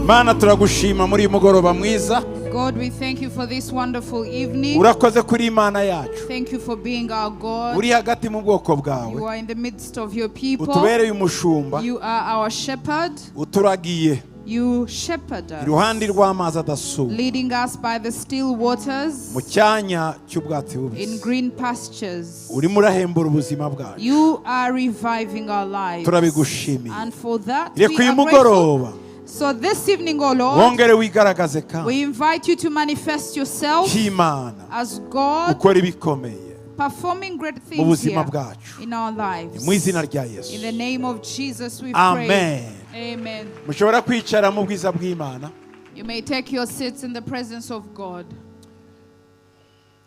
Mana, turagushima muri uyu mugoroba mwiza. God, we thank you for this wonderful evening. Urakoze kuri Imana yacu. Thank you for being our God. Uri hagati mu bwoko bwawe. You are in the midst of your people. Utubereye umushumba. You are our shepherd. Uturagiye You shepherd us, iruhande rw'amazi adasuma, leading us by the still waters, mu cyanya cy'ubwatsi in bubisi. green pastures. Urimo urahembura ubuzima bwacu. You are reviving our lives. Turabigushimiye. And for that, Reka we uyu are grateful. mugoroba So this evening, O Lord, wongere wigaragaze kandi we invite you to manifest yourself nk'Imana as God, ukora ibikomeye performing great mu things buzima here bwacu. In our lives. Mu izina rya Yesu. In the name of Jesus, we Amen. pray. Amen. Mushobora kwicara mu bwiza bw'Imana. You may take your seats in the presence of God.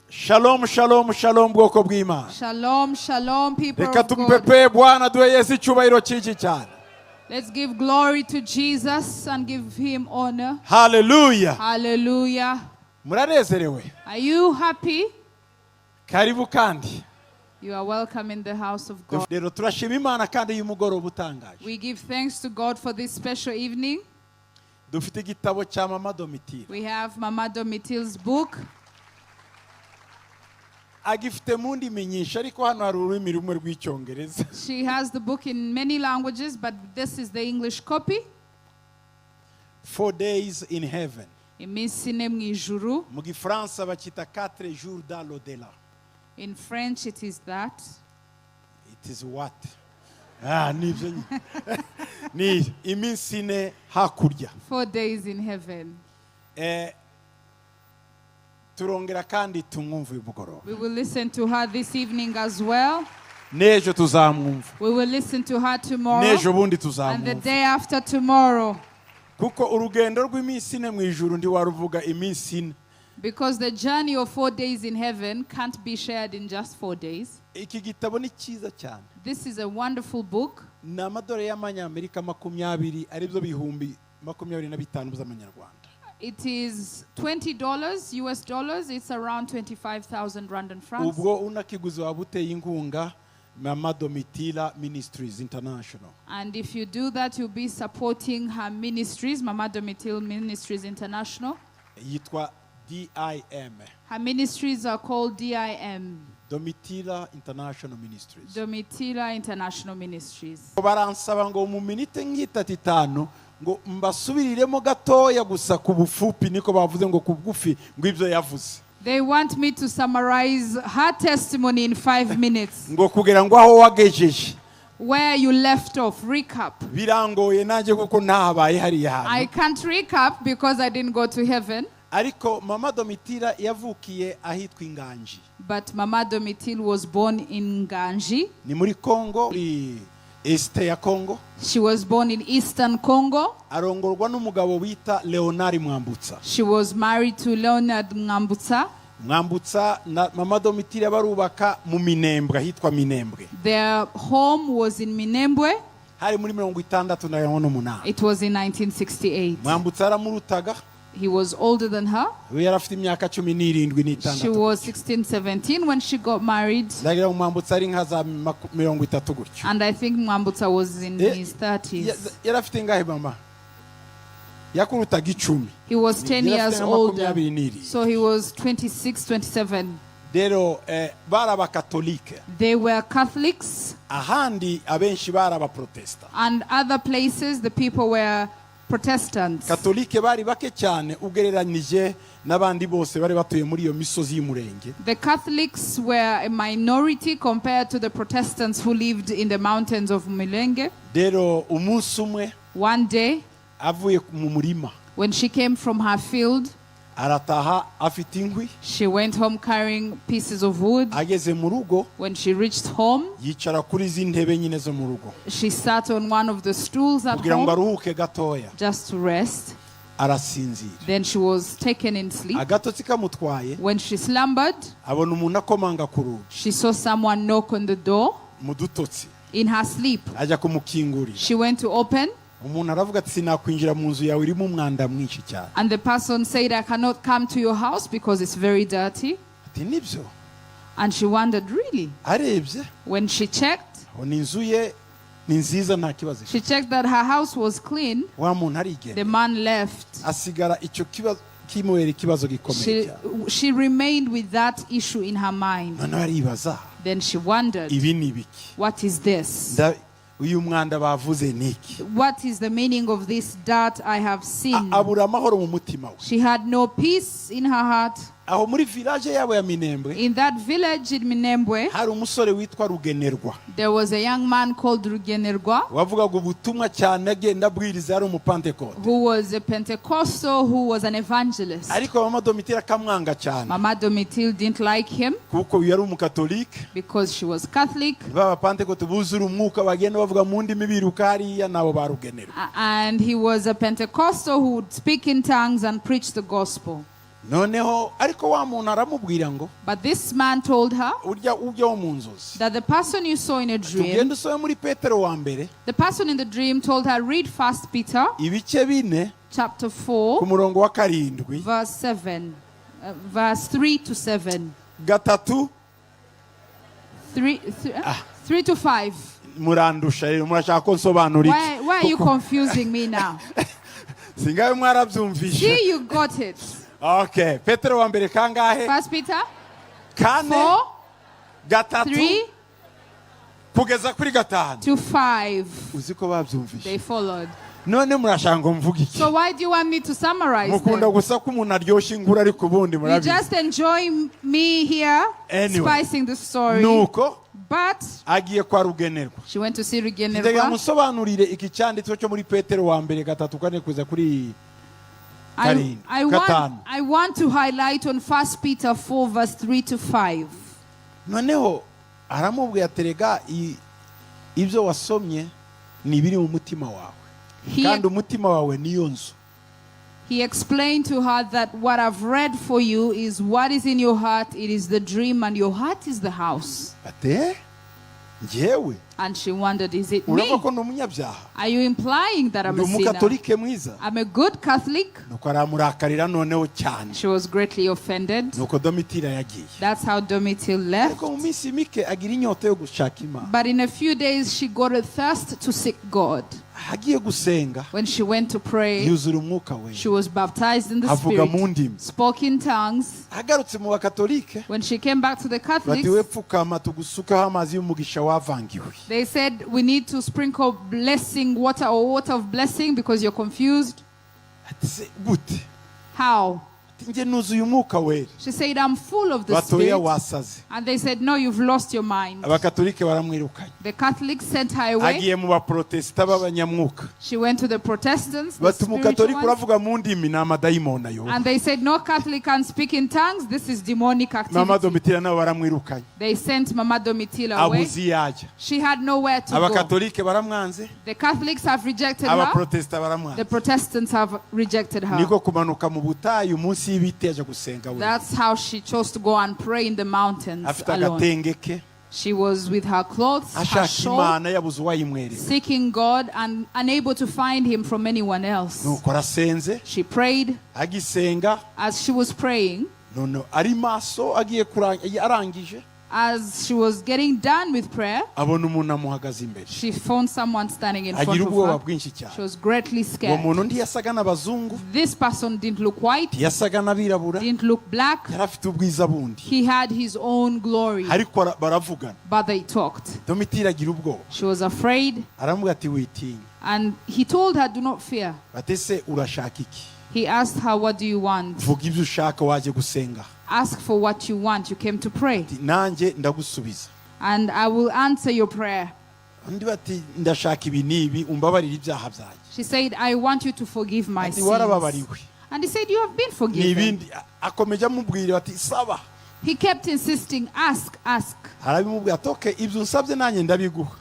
Shalom, shalom, shalom, bwoko bw'Imana. Shalom, shalom, people Reka of God. tumpepe Bwana, duhe Yesu icyubahiro cyinshi cyane. Let's give glory to Jesus and give him honor. Haleluya. Hallelujah. Muranezerewe? Are you happy? Karibu kandi. You are welcome in the house of God. Rero turashima Imana kandi uyu mugoroba utangaje. We give thanks to God for this special evening. Dufite igitabo cya Mama Domitira. We have Mama Domitil's book. Agifite mu ndimi nyinshi, ariko hano hari ururimi rumwe rw'Icyongereza. She has the book in many languages, but this is the English copy. 4 Days in Heaven. Iminsi ine mu ijuru. Mu Gifaransa bakita 4 Jours dans l'au-delà. In French, it is that. It is what? Ah, nibyo nyine ni iminsi ine hakurya. 4 days in heaven. Eh, turongera kandi tumwumva uyu mugoroba. We will listen to her this evening as well. N'ejo tuzamwumva. We will listen to her tomorrow N'ejo bundi and the tuzamwumva. Day after tomorrow. Kuko urugendo rw'iminsi ine mu ijuru ntiwaruvuga iminsi ine. Because the journey of 4 days in heaven can't be shared in just 4 days. Iki gitabo ni cyiza cyane. This is a wonderful book. Ni amadolari y'amanyamerika 20, aribyo 25,000 by'amanyarwanda. It is $20 US dollars. It's around 25,000 Rwandan francs. Ubwo unakiguze waba uteye inkunga Mama Domitila Ministries International. And if you do that, you'll be supporting her ministries, Mama Domitil Ministries International. Yitwa DIM. Her ministries are called DIM, Domitila International Ministries. Domitila International Ministries. Baransaba ngo mu minite nk'itatu, itanu, ngo mbasubiriremo gatoya gusa ku bufupi, niko bavuze ngo ku bugufi, ngo ibyo yavuze. They want me to summarize her testimony in 5 minutes. Ngo kugira ngo aho wagejeje. Where you left off, recap. Birangoye nanjye kuko ntahabaye hariya hantu. I can't recap because I didn't go to heaven. Ariko Mama Domitira yavukiye ahitwa Inganji. But Mama Domitil was born in Nganji. Ni muri Congo, muri Est ya Congo. She was born in Eastern Congo. Arongorwa n'umugabo wita Leonard Mwambutsa. She was married to Leonard Mwambutsa. Mwambutsa na Mama Domitira barubaka mu Minembwe, ahitwa Minembwe. Their home was in Minembwe. Hari muri 68. It was in 1968. Mwambutsa yaramurutaga. He was older than her. We yari afite imyaka 17 She n'itandatu. Was 16, 17 when she got married. Ndagira ngo Mwambutsa ari nka za 30 gutyo. And I think Mwambutsa was in Eh, his 30s. yari afite ingahe? Mama yakurutaga 10. He was 10 Yari afite years nka older. 27. So he was 26, 27. Rero eh, bari abakatolike. They were Catholics. Ahandi abenshi bari abaprotesta. And other places, the people were Protestants. Katolike bari bake cyane ugereranije n'abandi bose bari batuye muri iyo misozi y'Umurenge. The Catholics were a minority compared to the Protestants who lived in the mountains of Mulenge. Rero umunsi umwe, One day, avuye mu murima, when she came from her field, arataha afite inkwi. She went home carrying pieces of wood. Ageze mu rugo, When she reached home, yicara kuri izi ntebe nyine zo mu rugo she sat on one of the stools at kugira ngo home aruhuke gatoya. Just to rest. Arasinzira. Then she was taken in sleep. Agatotsi kamutwaye, When she slumbered, abona umuntu akomanga ku rugi. She saw someone knock on the door Mu dutotsi. In her sleep. Ajya kumukingurira. She went to open, Umuntu aravuga ati sinakwinjira mu nzu yawe, irimo umwanda mwinshi cyane. And the person said, "I cannot come to your house because it's very dirty." Ati nibyo? And she wondered, "Really?" Arebye, When she checked, abona inzu ye Ni nziza nta kibazo ifite. She checked that her house was clean. Wa muntu The arigenda man left. asigara icyo kibazo kimubera ikibazo gikomeye She, cyane. she remained with that issue in her mind. Noneho aribaza Then she wondered, ibi ni ibiki? What is this? Uyu mwanda bavuze ni iki? What is the meaning of this dirt I have seen? Abura amahoro mu mutima we. She had no peace in her heart. Aho muri village yabo ya Minembwe In that village in Minembwe, hari umusore witwa Rugenerwa there was a young man called Rugenerwa wavugaga ubutumwa cyane agenda abwiriza yari umupantekote who was a Pentecostal who was an evangelist. ariko mama Domitira akamwanga cyane Mama Domitille didn't like him kuko yari umukatolike because she was Catholic ba bapantekote buzura umwuka bagenda bavuga mu ndimi biruka hariya nabo ba Rugenerwa. And he was a Pentecostal who would speak in tongues and preach the gospel. Noneho ariko wa muntu aramubwira ngo But this man told her urya ujya wo mu nzozi that the person you saw in a dream, tugende usome muri Petero wa mbere the person in the dream told her, read First Peter ibice 4 chapter ku 4, murongo wa 7 verse 7, verse 3 to 7. 3 3, 3 to 5. Murandusha rero murashaka ko nsobanura Why, iki why are you confusing me now? Singabe mwarabyumvishe. See, you got it. Okay, Petero wa mbere kangahe? First Peter 4 4, 3 3 kugeza kuri 5 to 5. Uzi ko babyumvishe. They followed. None murashaka ngo mvuge iki? So why do you want me to summarize Mukunda them? gusa ko umuntu aryoshya inkuru ariko ubundi You murabizi. just enjoy me here Anyway. spicing the story. Nuko But agiye kwa Rugenerwa she went to see ndagira Rugenerwa. musobanurire iki cyanditswe cyo muri Petero wa mbere 3 4 kugeza kuri 7 5. I want to highlight on 1 Peter 4, verse 3 to 5. Noneho aramubwira ati rega ibyo wasomye ni ibiri mu mutima wawe kandi umutima wawe niyo nzu. He explained to her that what I've read for you is what is in your heart. It is the dream, and your heart is the house. Ati "Eh, njyewe And she wondered, is it me? urumva ko ndi umunyabyaha Are you implying that I'm ndi a sinner? umukatolike mwiza. I'm a good Catholic. Nuko aramurakarira noneho cyane. She was greatly offended. Nuko Domitira yagiye. That's how Domitille left. Ariko mu minsi mike agira inyota yo gushaka Imana. But in a few days, she got a thirst to seek God. Agiye gusenga When she went to pray, yuzura umwuka we she was baptized in the avuga mu Spirit, ndimi. Spoke in tongues. Agarutse mu bakatolike When she came back to the bati Catholics, we pfukama tugusukaho amazi y'umugisha wavangiwe. They said, We need to sprinkle blessing water or water of blessing because you're confused. Ati se gute? How? Ati njye nuzuye umwuka wera. She said, I'm full of the Batoya Spirit. wasaze. And they said, No, you've lost your mind. Abakatolike baramwirukanye. The Catholics sent her away. Agiye mu baprotesita b'abanyamwuka She went to the Protestants, the bati spiritual umukatolika ones, uravuga mu ndimi ni amadayimoni ayo. and they said, No Catholic can speak in tongues. This is demonic Mama activity. Domitira nabo baramwirukanye. They sent Mama Domitila away. Abuze iyo ajya. She had nowhere to go. Abakatolike baramwanze The Catholics have rejected her. abaprotesita The baramwanze. Protestants have rejected her. Niko kumanuka mu butayu munsi y'ibiti aja gusenga we That's how she chose to go and pray in the mountains afite alone. agatenge ke She was with her clothes, her ashaka shawl, Imana yabuze uwayimwereka. Seeking God and unable to find him from anyone else. Nuko arasenze She prayed. agisenga As she was praying, none ari maso agiye arangije as she was getting done with prayer, abona umuntu amuhagaze imbere. She found someone standing in front Agira of ubwoba her. bwinshi She cyane. was greatly Uwo scared. muntu ntiyasaga n'abazungu This person didn't look white, ntiyasaga n'abirabura didn't look black. yari afite ubwiza bundi. He had his own glory. Ariko baravugana. But they talked. Domitira agira ubwoba. She was afraid, Aramubwira ati witinya. And he told her, Do not fear. Bati se urashaka iki? He asked her, What do you want? Vuga ibyo ushaka waje gusenga. Ask for what you want. You came to pray, Ati, nanjye ndagusubiza. And I will answer your prayer. Undi bati ndashaka ibi n'ibi umbabarire ibyaha byanjye. She said, I want you to forgive my Ati sins. warababariwe. And he said, You have been Ni forgiven. ibindi akomeje amubwira ati saba. He kept insisting, Ask, ask. Arabimubwira ati okay ibyo unsabye nanjye ndabiguha.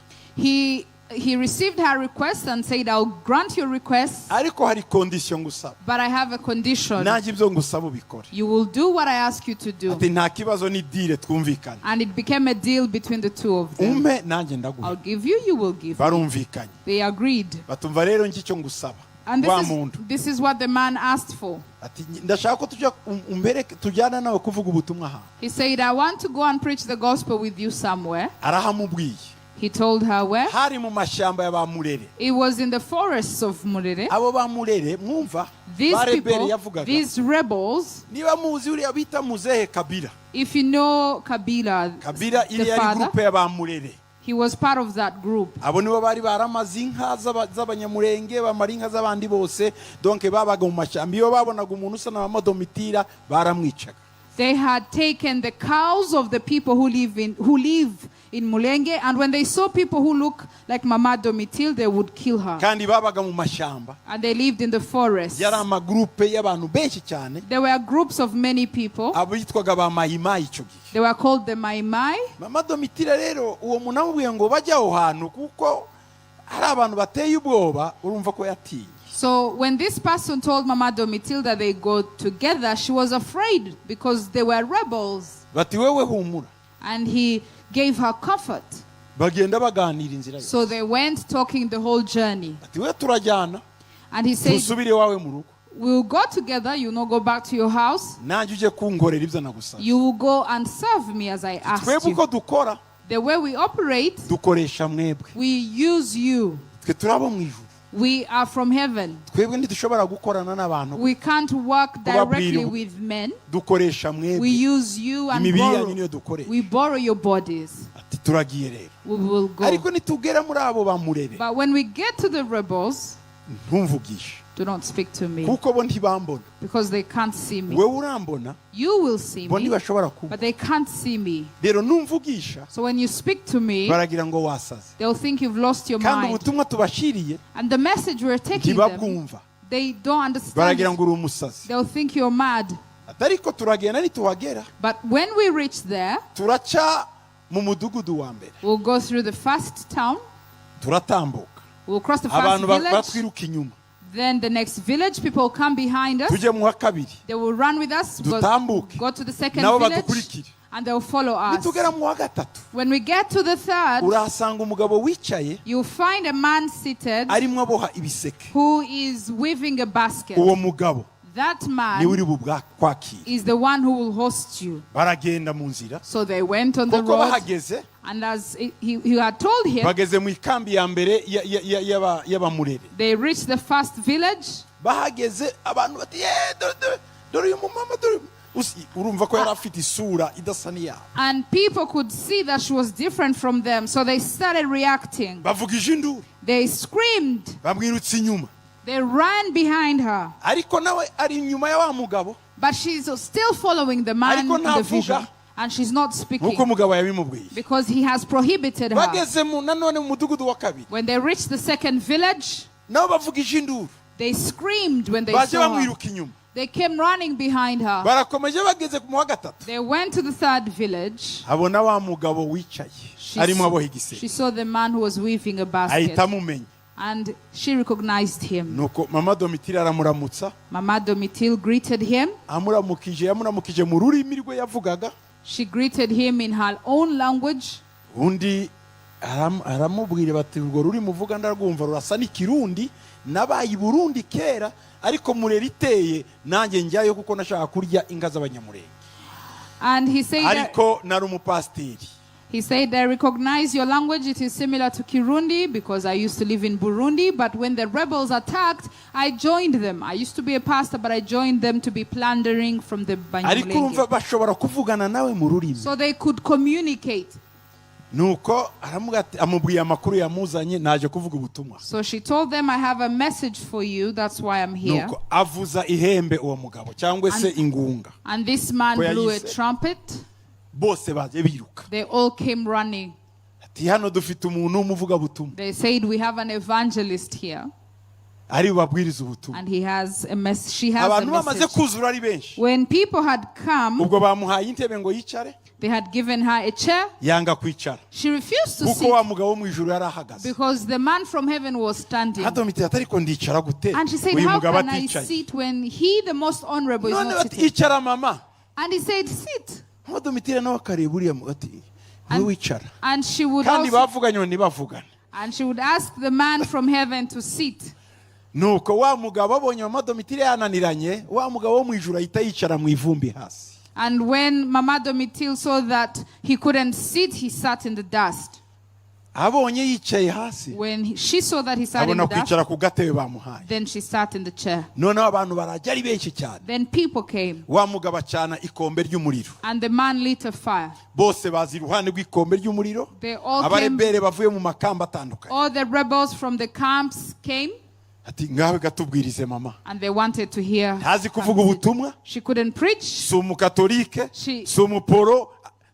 He received her request and said, I'll grant your request, Ariko hari condition ngusaba. But I have a condition. Nanjye ibyo ngusaba ubikore. You will do what I ask you to do. Ati nta kibazo ni deal twumvikanye. And it became a deal between the two of them. Umpe nanjye ndaguha. I'll give you, you will give. Barumvikanye. They agreed. Batumva rero njye icyo ngusaba. And Wa this is, muntu this is what the man asked for. Ati ndashaka ko tujya umbereke tujyana nawe kuvuga ubutumwa ahantu. He said, I want to go and preach the gospel with you somewhere. Arahamubwiye. He told her where? Hari mu mashyamba ya ba Murere. It was in the forests of Murere. Abo ba Murere mwumva, These ba rebelle people, yavugaga, these rebels, niba muzi uriya bita muzehe Kabila, if you know Kabila, Kabila the iriya yari father, groupe ya ba Murere. he was part of that group. Abo nibo bari baramaze inka z'Abanyamurenge, bamara inka z'abandi bose. Donc babaga mu mashyamba, iyo babonaga umuntu usa na Mama Domitira baramwicaga. They had taken the cows of the people who live in Mulenge, and when they saw people who look like Mama Domitil, they would kill her. Kandi babaga mu mashyamba. And they lived in the forest. Yari amagurupe y'abantu benshi cyane, There were groups of many people. abitwaga ba Mayimayi icyo gihe. They were called the Mai Mai. Mama Domitira rero, uwo muntu amubwiye ngo bajye aho hantu kuko hari abantu bateye ubwoba, urumva ko yatinye. So when this person told Mama Domitil that they go together, she was afraid because they were rebels. Bati wewe humura. And he gave her comfort. Bagenda baganira inzira yose. So they went talking the whole journey. Ati we turajyana, And he said, tusubire iwawe mu rugo, "We'll go together, you'll not go back to your house. Nanjye ujye kunkorera ibyo nagusabye. You will go and serve me as I asked Twebwe uko you." dukora, The way we operate, dukoresha mwebwe. we use you. Twe turi abo mu ijuru. We are from heaven. Twebwe ntidushobora gukorana n'abantu, We can't work directly with men. dukoresha We mwebwe. use you and Imibiri yanyu borrow. niyo dukoresha. We borrow your bodies. Ati turagiye rero, We will go. ariko nitugera muri abo bamurere, But when we get to the rebels, ntumvugishe, do not speak to me kuko bo ntibambona. Because they can't see me. Wewe urambona, You will see bo me, ntibashobora kuba. but they can't see me. Rero numvugisha, So when you speak to me, baragira ngo wasaze, they'll think you've lost your kandi mind. Ubutumwa tubashiriye And the message we're taking them, ntibabwumva, they don't understand baragira it. ngo uri umusazi. They'll think you're mad. Ati ariko turagenda, nituhagera, But when we reach there, turaca mu mudugudu wa mbere, we'll go through the first town, turatambuka, we'll cross the first abantu village, batwiruka inyuma, then the next village, people will come behind us. Tujye mu wa kabiri, They will run with us, dutambuke, go to the second nabo village, badukurikire. And they'll follow us. Nitugera mu wa gatatu, When we get to the third, urahasanga umugabo wicaye, you'll find a man seated arimo aboha ibiseke. Who is weaving a basket. Uwo mugabo That niwe man uri bubwakwakire. Is the one who will host you. Baragenda mu nzira. So they went on the Kuko road, bahageze, and as he had told him, bageze mu ikambi ya mbere y'Abamurere. They reached the first village. Bahageze, abantu bati ye dore dore dore uyu mumama, dore uyu-" Urumva ko yari afite isura idasa n'iyabo. And people could see that she was different from them. So they started reacting. Bavugije induru. They screamed. Bamwirutse inyuma. They ran behind her. Ariko nawe ari inyuma ya wa mugabo. But she's still following the man Ariko in the ntavuga. vision. And she's not speaking Nk'uko umugabo yabimubwiye. Because he has prohibited her. Bageze mu nanone mu mudugudu wa kabiri, When they reached the second village, nabo bavugije induru. They screamed when they Baje saw her. bamwiruka inyuma. They came running behind her. Barakomeje, bageze mu wa gatatu, They went to the third village. Abona wa mugabo wicaye arimo aboha igiseke. She saw the man who was weaving a basket. Ahita amumenya. And she recognized him. Nuko Mama Domitira aramuramutsa. Mama Domitil greeted him. Amuramukije, yamuramukije mu rurimi rwe yavugaga. She greeted him in her own language. Undi aramubwira bati urwo rurimi uvuga ndarwumva, rurasa n'Ikirundi, nabaye i Burundi kera, ariko Murera iteye nanjye njyayo kuko nashaka kurya inka z'Abanyamurenge, And he said, ariko nari umupasiteri. He said, "I recognize your language. It is similar to Kirundi because I used to live in Burundi. But when the rebels attacked, I joined them. I used to be a pastor, but I joined them to be plundering from the Ariko urumva Banyamulenge." bashobora kuvugana nawe mu rurimi. So they could communicate. Nuko aramubwira ati, amubwiye amakuru yamuzanye, naje kuvuga ubutumwa. So she told them, "I have a message for you. That's why I'm here." Nuko avuza ihembe uwo mugabo cyangwa se ingunga. And this man Ko blew a yayise. Trumpet. Bose baje biruka. They all came running. Ati hano dufite umuntu w'umuvugabutumwa, They said, "We have an evangelist here." ari bubabwirize ubutumwa. And he has a mess. She has a Abantu bamaze message. kuzura ari benshi, When people had come, ubwo bamuhaye intebe ngo yicare, they had given her a chair. Yanga kwicara, She refused to kuko sit wa mugabo wo mu ijuru yari ahagaze. Because the man from heaven was standing. Hadomite ati ariko ndicara gute And she said, uyu "How mugabo can I aticaye? sit when he, the most honorable, is None not bati sitting?" icara mama. And he said, "Sit." Hadomitire nawe akareba uriya ati wowe wicara. And she would Kandi also, bavuganye ngo ntibavugane. And she would ask the man from heaven to sit. Nuko wa mugabo abonye mama Domitire yananiranye, wa mugabo wo mu ijuru ahita yicara mu ivumbi hasi. And when Mama Domitil saw that he couldn't sit, he sat in the dust. Abonye yicaye hasi, When she saw that he sat in abona the dust, kwicara ku gatebe bamuhaye. then she sat in the chair. Noneho abantu barajya ari benshi cyane. Then people came, Wa mugabo acana ikombe ry'umuriro. And the man lit a fire. Bose baza iruhande rw'ikombe ry'umuriro. They all came. Abarebere bavuye mu makamba atandukanye. All the rebels from the camps came, Ati ngawe gatubwirize mama. And they wanted to hear. Ntazi kuvuga ubutumwa. She couldn't preach. Si umukatolike, si umuporo,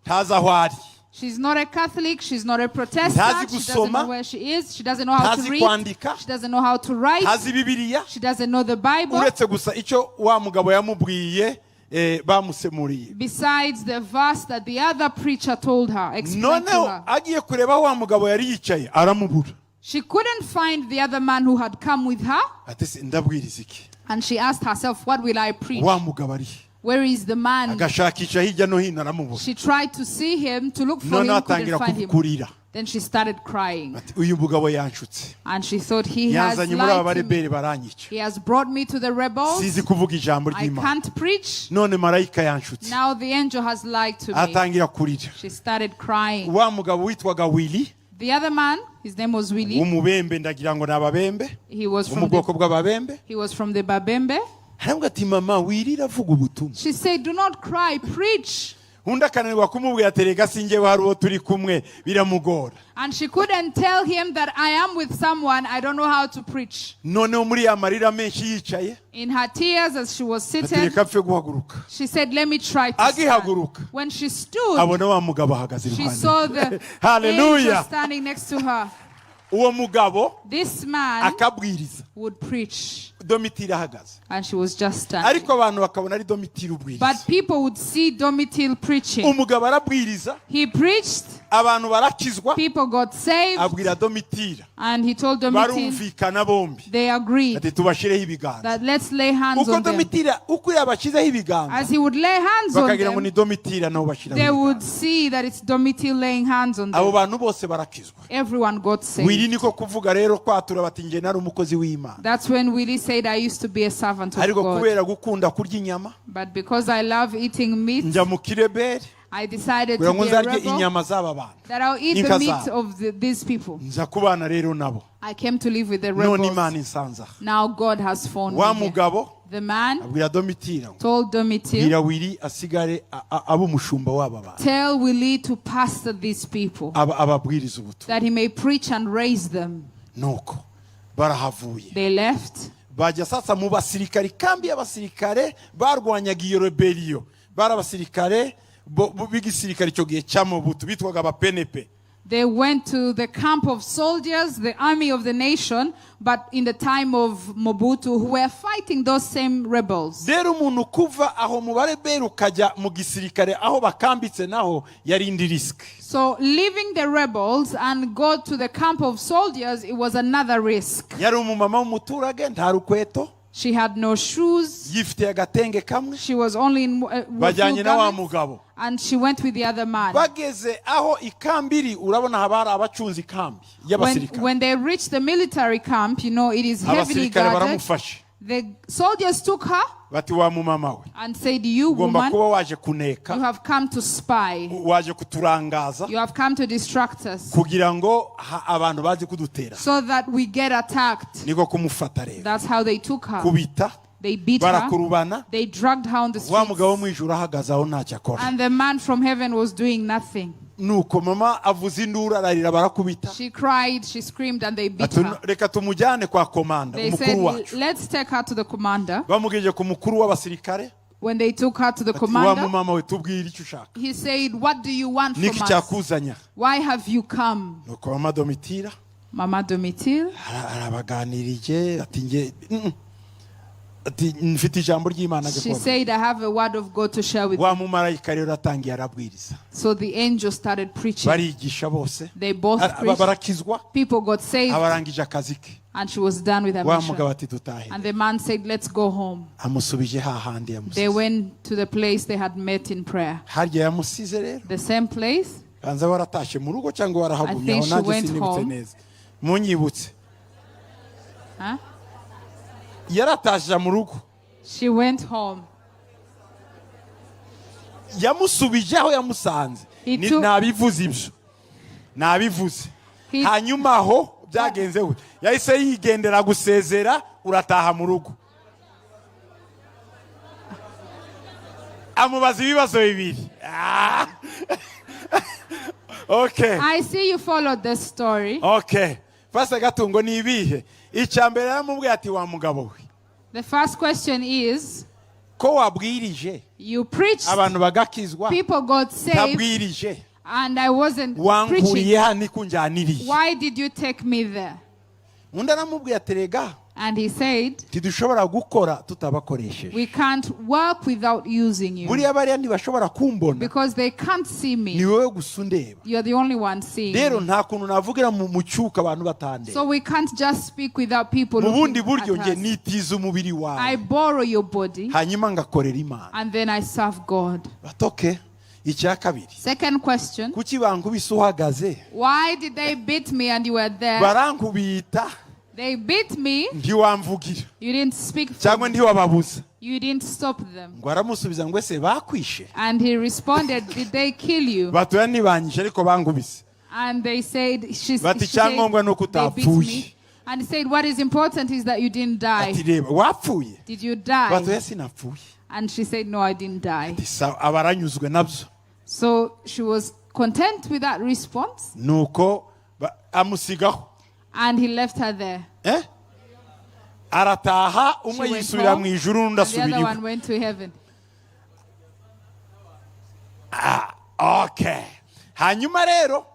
ntazi aho ari. She's not a Catholic. She's not a Protestant. Ntazi She doesn't gusoma. Know where she is. She doesn't know how to Ntazi read. Kwandika. She doesn't know how to write. Ntazi Bibiliya. She doesn't know the Bible. Uretse gusa icyo wa mugabo yamubwiye, bamusemuriye. Besides the verse that the other preacher told her, explained to Noneho her. Agiye kureba aho wa mugabo yari yicaye aramubura. She couldn't find the other man who had come with her. Ati se ndabwiriza iki? And she asked herself, "What will I preach? Wa mugabo ari he? Where is the man?" Agashakisha hirya no hino aramubura. She tried to see him, to look for Noneho him, couldn't atangira find him. kurira. Then she started crying. Ati uyu mugabo yanshutse. And she thought, "He has Yanzanye muri aba lied to me. barebere baranyica. He has brought me to the rebels. Sizi kuvuga ijambo I ry'Imana. Can't preach. None marayika yanshutse." Now the angel has lied to me." Atangira kurira. She started crying. Wa mugabo witwaga Willy, The other man, his name was Willie. W'umubembe, ndagira ngo ni ababembe, He was wo mu from the, bwoko bw'ababembe, he was from the Babembe. aravuga ati mama wirira avuga ubutumwa. She said, "Do not cry, preach." Undi akananirwa kumubwira ati rega sinjyewe hari uwo turi kumwe biramugora. And she couldn't tell him that I am with someone, I don't know how to preach. Noneho muri ya marira menshi yicaye, In her tears, as she was ati seated, reka mpfe guhaguruka. She said, "Let me try to stand." Agihaguruka, When she stood, abona wa mugabo ahagaze she iruhande. Saw the Hallelujah. angel standing next to her. Uwo mugabo This man akabwiriza, would preach, Domitira ahagaze, and she was just standing. Ariko abantu bakabona ari Domitira ubwiriza. But people would see Domitil preaching. Umugabo arabwiriza, He preached, abantu barakizwa. People got saved, Abwira Domitira, and he told Domitil, barumvikana bombi, they agreed ati tubashireho ibiganza. That let's lay hands Uko on them. Domitira uko yabashyizeho ibiganza, As he would lay hands on bakagira ngo ni them, Domitira nabo bashyiraho they would ibiganza. See that it's Domitil laying hands on Abo them. bantu bose barakizwa. Everyone got saved. Willy niko kuvuga rero kwatura bati njye nari umukozi w'Imana, That's when Willie said, "I used to be a servant of ariko God. Kubera gukunda kurya inyama, But because I love eating meat, njya mu kirebere I decided kugira to ngo be a nzarye rebel, inyama z'aba bantu, that I'll eat inka the meat zabo. Of these people. Nza kubana rero nabo. I came to live with the None rebels. Imana insanze aha." Now God has found Wa me here." mugabo The man abwira Domitira ngo told Domitil, bwira Willy asigare abe umushumba w'aba bantu, "Tell Willie to pastor these people, ababwiriza ubutumwa. That he may preach and raise them." Nuko barahavuye, They left. Bajya sasa mu basirikare, kambi y'abasirikare barwanyaga iyo rebellion. Bari abasirikare b'igisirikare icyo gihe cya Mobutu bitwaga abapenepe. They went to the camp of soldiers, the army of the nation, but in the time of Mobutu, who were fighting those same rebels. Rero umuntu kuva aho mu barebere ukajya mu gisirikare aho bakambitse naho yari indi risk. So leaving the rebels and go to the camp of soldiers, it was another risk. Yari umumama w'umuturage, nta rukweto. She had no shoes. Yifitiye agatenge kamwe. She was only in a few Bajyanye na wa garments, mugabo. And she went with the other man. Bageze aho ikambi iri, urabona haba hari abacunze ikambi When, y'abasirikare. When they reached the military camp, it is heavily Abasirikare guarded. baramufashe. The soldiers took her Bati wa mumama we, and said, "You ugomba woman, kuba waje you kuneka, have come to spy. Waje kuturangaza You have come to distract us kugira ngo abantu baze kudutera." So that we get attacked." Niko kumufata rero, That's how they took her. kubita, They beat her. barakurubana. They dragged her on the Wa mugabo wo streets. mu ijuru ahagaze aho ntacyo akora. And the man from heaven was doing nothing. Nuko mama avuza induru ararira barakubita. She cried, she screamed, and they beat Ati, her. reka tumujyane kwa komanda They umukuru said, wacu. "Let's take her to the commander." Bamugejeje ku mukuru w'abasirikare, When they took her to the ati, wa commander, mumama we tubwire icyo ushaka, he said, "What do you want from niki us? cyakuzanya? Why have you come?" Nuko mama Domitira Mama Domitil, arabaganirije ati nge ati mfite ijambo ry'Imana she gakondo. said, "I have a word of God to share with Wa you." mumarayika rero atangiye arabwiriza. So the angel started preaching. Barigisha bose. They both preached. Barakizwa. People got saved, Abarangije akazi ke. And she was done with her Wa mission. mugabo ati dutahe. And the man said, "Let's go home." Amusubije hahandi They yamusize. Went to the place they had met in prayer. Harya yamusize rero, The same place. banza waratashe mu rugo cyangwa warahagumye I think aho she nanjye went sinibutse home. neza munyibutse. Huh? Yaratashe mu rugo. She went home. Yamusubije aho yamusanze. He Nabivuze ibyo nabivuze. Hanyuma aho byagenze we yahise yigendera gusezera urataha mu rugo amubaza ibibazo bibiri. Ah. Okay. I see you followed the story. Okay, Pastor Gatungo, ni ibihe? Icya mbere yaramubwiye ati wa mugabo we, The first question is, ko wabwirije you preached, abantu bagakizwa, people got saved, ntabwirije, and I wasn't preaching. wankuriye hano ikunjyaniriye? Why did you take me there? Undi aramubwiye ati rega, And he said, ntidushobora gukora tutabakoresheje. "We can't work without using you Buriya bariya ntibashobora kumbona, because they can't see ni me. wowe gusa undeba. You're the only one seeing Rero me. Nta kuntu navugira mu mu cyuka abantu batandeba. So we can't just speak without people Mu bundi looking buryo at nge us. nitiza umubiri I wawe, borrow your body hanyuma ngakorera Imana." and then I serve God. Batoke icya kabiri, Second question. kuki bankubise uhagaze? Why did they beat me and you were there? Barankubita, They beat me. ntiwamvugira You didn't speak for cyangwa me. ntiwababuza. You didn't stop them. Ngo aramusubiza ngo ese bakwishe? And he responded, "Did they kill you?" Batoya ntibanyishe ariko bankubise. And they said, Bati she said, icyangombwa ni uko "They beat utapfuye." me." And he said, "What is important is that you didn't Ati die." reba, wapfuye? Did you die? Batoya sinapfuye. And she said, "No, I didn't die." Ati, sawa, aba aranyuzwe nabyo. So she was content with that response Nuko amusigaho. And he left her there. Eh? Arataha umwe She went yisubira home, mu ijuru undi and the asubira other iwe. one went to heaven. Okay, hanyuma rero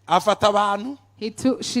afata abantu She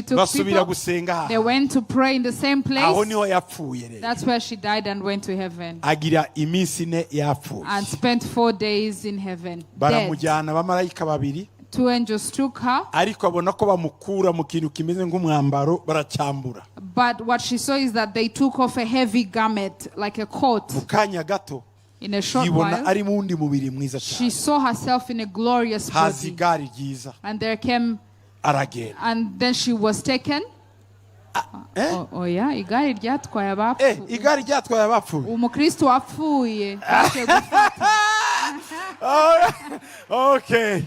took basubira people. gusenga They ahantu. went to pray in the same Aho place. niho yapfuye rero. That's where she died and went to heaven Agira iminsi 4 yapfuye. and spent 4 days in heaven. Dead. Baramujyana abamarayika babiri. Two angels took her, Ariko abona ko bamukura mu kintu kimeze nk'umwambaro baracyambura. But what she saw is that they took off a heavy garment, like a coat. Mu kanya gato In a short yibona while, ari mu wundi mubiri mwiza she cyane. saw herself in a glorious Haza body. igare ryiza, And there came, aragenda. And then she was taken. Eh? Oh yeah, igare ryatwaye Eh, abapfu. igare ryatwaye abapfuye. Umukristo wapfuye yaje gufata. Okay,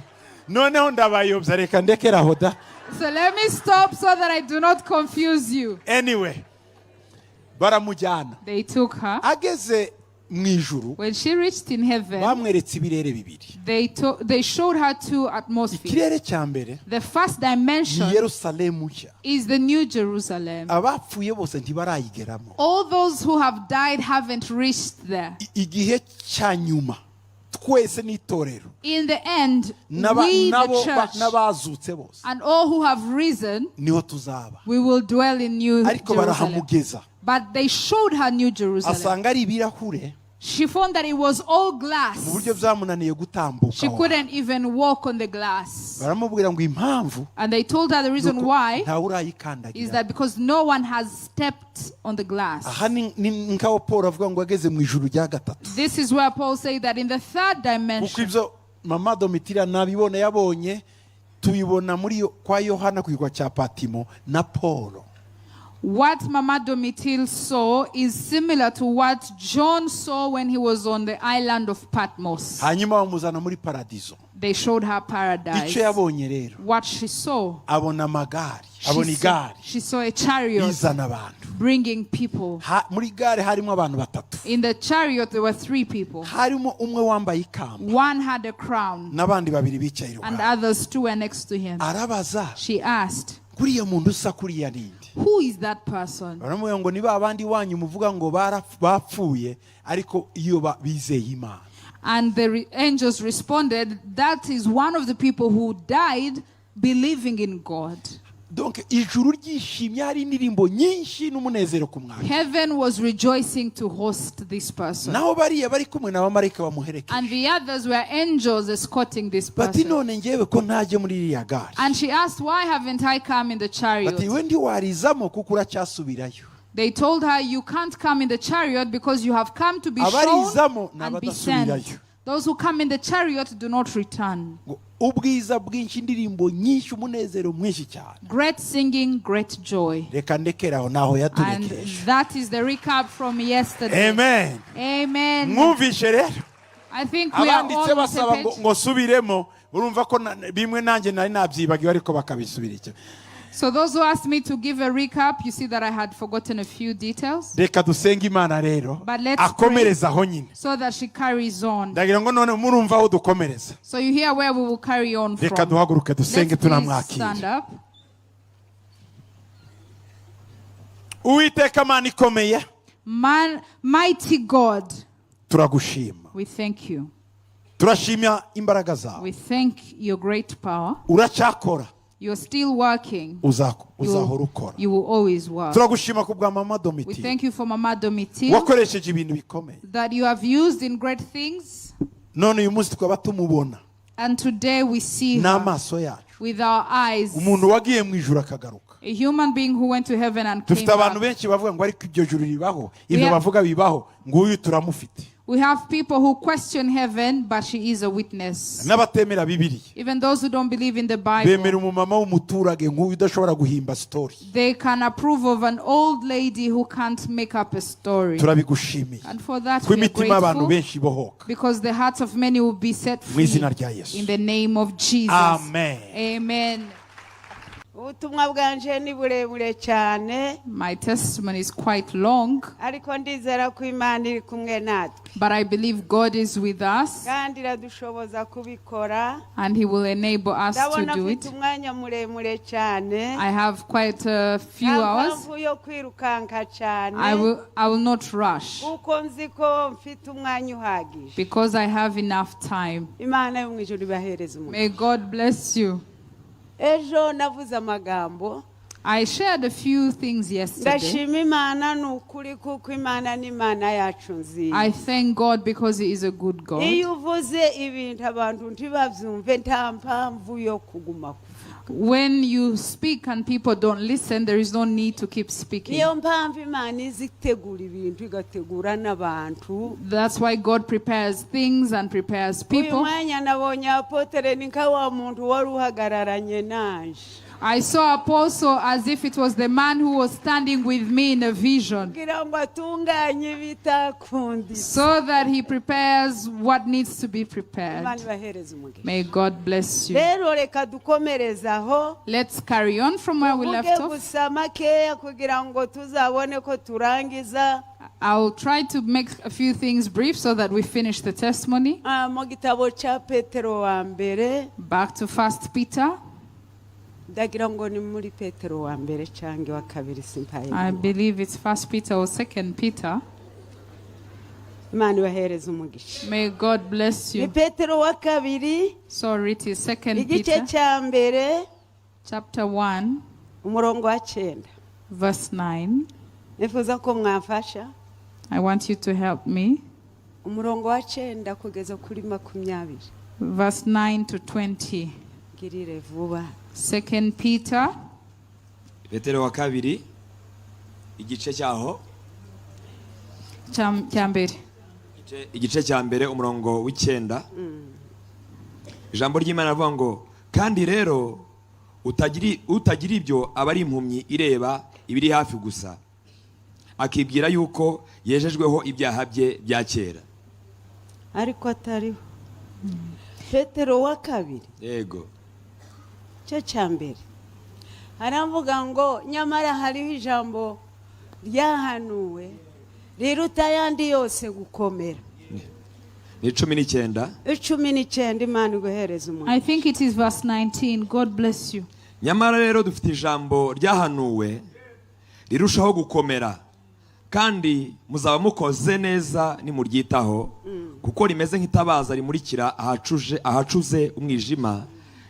noneho ndabayobya, reka ndekere aho da. So let me stop so that I do not confuse you. Anyway, baramujyana. They took her. Ageze mu ijuru, When she reached in heaven, bamweretse ibirere bibiri. they showed her two atmospheres. Ikirere cya mbere The first ni dimension Yerusalemu nshya. is the New Jerusalem. Abapfuye bose ntibarayigeramo. All those who have died haven't reached there. Igihe cya nyuma twese n'itorero In the end, we, the nabo church, n'abazutse bose and all who have risen, niho tuzaba. we will dwell in New Ariko Jerusalem. barahamugeza, But they showed her New Jerusalem. asanga ari ibirahure She found that it was all mu glass. buryo byamunaniye gutambuka She aho. couldn't even walk on the glass. Baramubwira ngo impamvu And they told her the reason nuko why ntawe is urayikandagira. that because no one has stepped on the glass. Aha ni nkaho Paul avuga ngo ageze mu ijuru rya gatatu. This is where Paul said that in the third Kuko dimension, ibyo mama Domitira nabibona yabonye tubibona muri kwa Yohana ku kirwa cya Patimo na Paul. What Mama Domitil saw is similar to what John saw when he was on the island of Patmos. Hanyuma bamuzana muri paradizo. They showed her paradise. Icyo yabonye rero, What she saw, abona amagare, abona igare she saw a chariot rizana abantu. Bringing people. Muri gare harimo abantu batatu. In the chariot, there were three people. Harimo umwe wambaye ikamba One had a crown, n'abandi babiri bicaye and iruhande. others two were next to him. Arabaza, She asked, kuriya muntu usa kuriya ninde? "Who is that person?" Baramubwira ngo ni ba bandi wanyu muvuga ngo bapfuye ariko iyo bizeye Imana. And the angels responded, "That is one of the people who died believing in God." Donc ijuru ryishimye, hari indirimbo nyinshi n'umunezero ku mwanya. Heaven was rejoicing to host this person. Naho bariya bari kumwe n'abamarayika bamuherekeje. And the others were angels escorting this Bati person. none ngewe ko ntajye muri iriya gare? And she asked, "Why haven't I come in the Bati chariot?" we ntiwarizamo kuko uracyasubirayo. They told her, "You can't come in the chariot because you have come to be shown Abarizamo ni and be sent. abadasubirayo. Those who come in the chariot do not return." Ngo ubwiza bwinshi, indirimbo nyinshi, umunezero mwinshi cyane. Great singing, great joy. Reka ndekere aho naho And yaturekeje. that is the recap from yesterday. Amen. Amen. Mwumvishe rero. I think we are all Abanditse on the basaba same ngo page. ngo subiremo, urumva ko bimwe nanjye nari nabyibagiwe ariko bakabisubira icyo. So those who asked me to give a recap, you see that I had forgotten a few details. Reka dusenge Imana rero But let's akomereza aho nyine. So that she carries on. Ndagira ngo none murumva aho dukomereza. So you hear where we will carry on Reka from. duhaguruke dusenge Let's please tunamwakira. stand up. Uwiteka Mana ikomeye, Man, mighty God, turagushima. We thank you. Turashima imbaraga zawe. We thank your great power. Uracyakora. You're still working. Uzahora ukora. You will always work. Turagushima ku bwa mama We Domitille thank you for Mama Domitille wakoresheje ibintu bikomeye, that you have used in great things. None uyu munsi tukaba tumubona And today we see her n'amaso yacu, with our eyes. Umuntu wagiye mu ijuru akagaruka. A human being who went to heaven and came Dufite abantu back. Benshi bavuga ngo ariko iryo juru ribaho, ibyo bavuga bibaho, nguyu turamufite. We have people who question heaven, but she is a witness. N'abatemera Bibiliya Even those who don't believe in the bemera Bible, umumama w'umuturage nk'uyu udashobora guhimba story. They can approve of an old lady who can't make up a story. Turabigushimiye And for that, ko we are imitima y'abantu grateful benshi ibohoka. Because the hearts of many will be set Mu free izina rya Yesu. In the name of Jesus. Amen. Amen. Ubutumwa bwanje ni burebure cyane, My testimony is quite long, ariko ndizera ko Imana iri kumwe natwe, but I believe God is with us kandi iradushoboza kubikora. And He will enable us to Ndabona do mfite it. Umwanya muremure cyane. I have quite a few Nta hours. mpamvu yo kwirukanka cyane, I will not rush kuko nzi ko mfite umwanya uhagije. Because I have enough time. Imana yo mu ijuru ibahereza umugisha. May God bless you. Ejo navuze amagambo. I shared a few things yesterday. Ndashima Imana ni ukuri, kuko Imana ni Imana yacu nziza. I thank God because He is a good God. Iyo uvuze ibintu abantu ntibabyumve, nta mpamvu yo kuguma kuvuga. When you speak and people don't listen, there is no need to keep speaking. Niyo mpamvu Imana izi itegura ibintu igategura n'abantu. That's why God prepares things and prepares Uyu people. Mwanya nabonye apotre ni nka wa muntu wari uhagararanye nanje, I saw Apostle as if it was the man who was standing with me in a vision, kugira ngo atunganye ibitakunditse. So that he prepares what needs to be prepared. Imana ibahereze umugisha. May God bless you. Rero reka dukomereze aho. Let's carry on from where we Tuvuge left off. Gusa makeya kugira ngo tuzabone ko turangiza. I'll try to make a few things brief so that we finish the testimony. Ah, mu gitabo cya Petero wa mbere. Back to First Peter. Ndagira ngo ni muri Petero wa mbere cyangwa wa kabiri, simpaye. I believe it's First Peter or Second Peter. Imana ibahereze umugisha. May God bless Ni you. Petero wa kabiri, Sorry, it is Second igice Peter, cya mbere, chapter 1, umurongo wa 9. Verse 9. Nifuza ko mwamfasha. I want you to help me. Umurongo wa 9 kugeza kuri 20. Verse 9 to 20. Ngirire vuba. Second Peter, Petero wa kabiri, igice cyaho cya mbere. Igice cya mbere, umurongo w'9. Ijambo ry'Imana rivuga ngo kandi rero utagira ibyo aba ari impumyi ireba ibiri hafi gusa, akibwira yuko yejejweho ibyaha bye bya kera. Ariko atariho. Petero wa kabiri, Yego. Cyo cya mbere, haravuga ngo nyamara hariho ijambo ryahanuwe riruta ayandi yose gukomera. Ni 19. 19. Imana iguhereza umuntu. I think it is verse 19. God bless you. Nyamara rero dufite ijambo ryahanuwe rirushaho gukomera, kandi muzaba mukoze neza nimuryitaho, kuko rimeze nk'itabaza rimurikira ahacuze umwijima,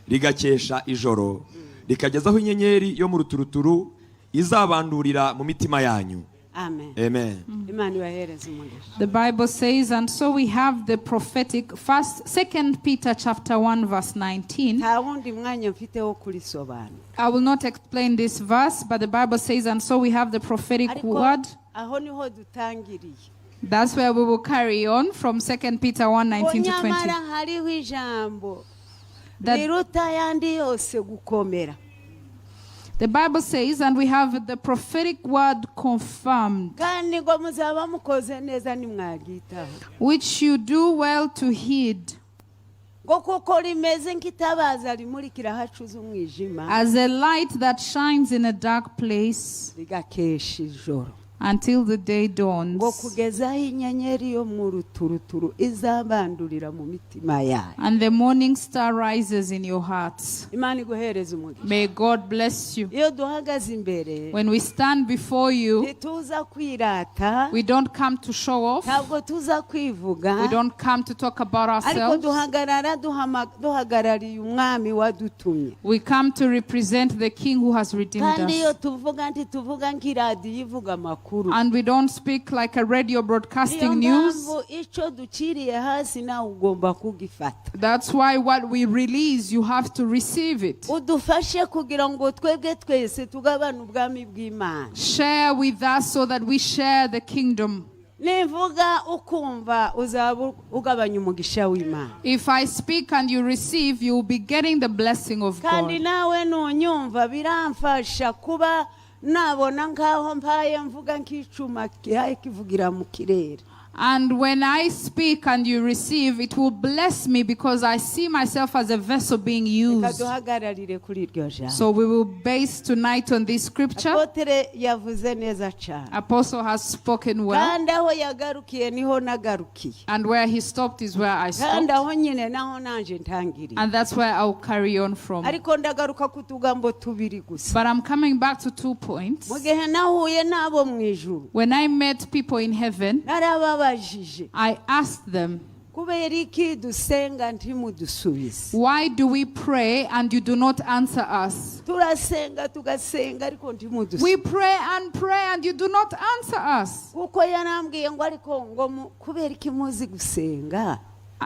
rigakesha ijoro, rikagezaho inyenyeri yo mu ruturuturu izabandurira mu mitima yanyu. Amen. Amen. Imana ibahereze umugisha. The Bible says, and so we have the prophetic first, Second Peter chapter 1, verse 19. Nta wundi mwanya mfite wo kurisobanura. I will not explain this verse, but the Bible says, and so we have the prophetic Ariko word. Aho niho dutangiriye. That's where we will carry on from 2 Peter 1 Ngo 19 to 20. nyamara hariho ijambo riruta ayandi yose gukomera. The Bible says, and we have the prophetic word confirmed, Kandi ngo muzaba mukoze neza nimwaryitaho. Which you do well to heed. Ngo kuko rimeze nk'itabaza rimurikira ahacuze umwijima, As a light that shines in a dark place rigakesha ijoro, until the day ngo dawns, kugeza aho inyenyeri yo mu ruturuturu izabandurira mu mitima yayo. And the morning star rises in your hearts. Imana iguhereza umugisha. May God bless you. Iyo duhagaze imbere, When we stand before you, ntituza kwirata, we don't come to show off, ntabwo tuza kwivuga, we don't come to talk about ariko ourselves. Duhagarara duhagarariye umwami wadutumye. We come to represent the King who has redeemed Kandi iyo us. Tuvuga ntituvuga nk'iradiyo ivuga amakuru. And we don't speak like a radio Niyo broadcasting news. Mpamvu icyo duciriye hasi nawe ugomba kugifata. That's why what we release, you have to receive it. Udufashe kugira ngo twebwe twese tugabane ubwami bw'Imana. Share with us so that we share the kingdom. Nivuga ukumva uzaba ugabanya umugisha w'Imana. If I speak and you receive, you will be getting the blessing of Kandi God. Nawe nunyumva biramfasha kuba nabona nk'aho mpaye mvuga nk'icuma gihaye kivugira mu kirere. And when I speak and you receive, it will bless me because I see myself as a vessel being Reka used. Duhagararire kuri iryo jambo. So we will base tonight on this scripture. Apôtre yavuze neza cyane. Apostle has spoken well. Kandi aho yagarukiye niho nagarukiye. And where he stopped is where I Kandi stopped. Aho nyine naho nanje ntangiriye. And that's where I'll carry on from. Ariko ndagaruka ku tugambo tubiri gusa. But I'm coming back to two points. Mu gihe nahuye n'abo mu ijuru, When I met people in heaven, narababajije, I asked them, kubera iki dusenga ntimudusubize? "Why do we pray and you do not answer us?" Turasenga tugasenga ariko We ntimudusubize. pray and pray and you do not answer us. Kuko yarambwiye ngo ariko ngo kubera iki muzi gusenga,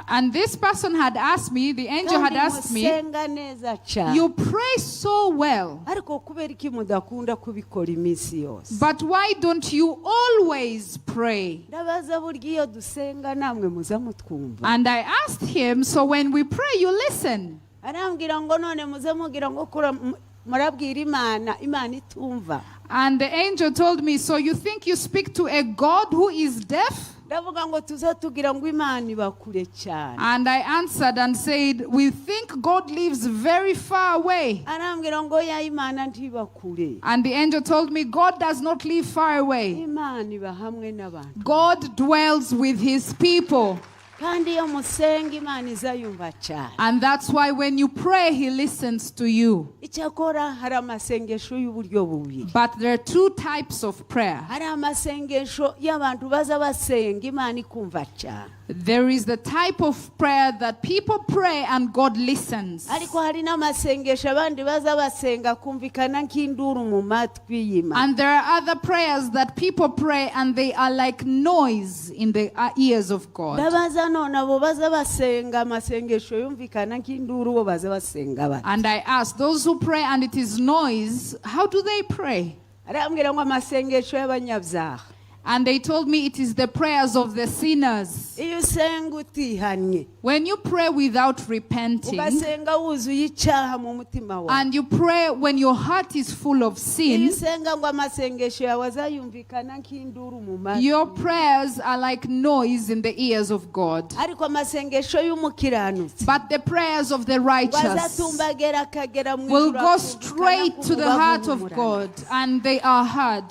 And this person had asked me, the angel had kandi asked me, musenga neza cyane, "You pray so well, ariko kubera iki mudakunda kubikora iminsi yose?" but why don't you always pray?" Ndabaza burya iyo dusenga namwe muza mutwumva? And I asked him, "So when we pray, you listen?" Arambwira ngo none muze mugira ngo murabwira Imana, Imana itumva. And the angel told me, "So you think you speak to a God who is deaf?" Ndavuga ngo tuze tugira ngo Imana iba kure cyane. And I answered and said, "We think God lives very far away." Arambwira ngo ya Imana ntiba kure. And the angel told me, "God does not live far away. Imana iba hamwe n'abantu. God dwells with his people." Kandi iyo musenga Imana izayumva cyane. And that's why when you pray, he listens to you. Icyakora hari amasengesho y'uburyo bubiri. But there are two types of prayer. Hari amasengesho y'abantu baza basenga Imana ikumva cyane. There is the type of prayer that people pray and God listens. Ariko hari n'amasengesho abandi baza basenga kumvikana nk'induru mu matwi y'Imana. And there are other prayers that people pray and they are like noise in the ears of God. Ndabaza none abo baza basenga amasengesho yumvikana nk'induru bo baza basenga bate? And I ask those who pray and it is noise, how do they pray? Arambwira ngo amasengesho y'abanyabyaha. And they told me it is the prayers of the sinners. Iyo usenga utihannye, When you pray without repenting, ugasenga wuzuye icyaha mu mutima wawe, and you pray when your heart is full of iyo sin, usenga ngo amasengesho yawe azayumvikana nk'induru mu matwi. Your prayers are like noise in the ears of God. Ariko amasengesho y'umukiranutsi But the prayers of the ngo righteous azatumbagera akagera mu will ijuru go akumvikana straight to the nk'umubavu heart of uhumurana. God and they are heard.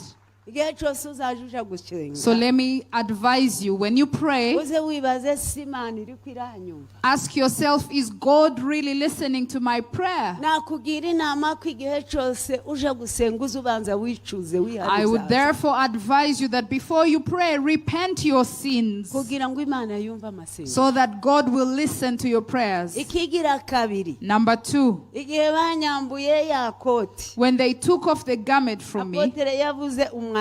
Igihe cyose uzaje uja gusenga, So let me advise you, when you pray, uze wibaze si Imana iri iranyumva. Ask yourself, is God really listening to my prayer? Nakugira inama ko igihe cyose uje gusenga uze ubanza wicuze I would wihariza therefore advise you that before you pray, repent your sins kugira ngo Imana yumve amasengesho. So that God will listen to your prayers. Ikigira kabiri, Number two, igihe banyambuye ya koti, when they took off the garment from me, apôtre yavuze umwambaro,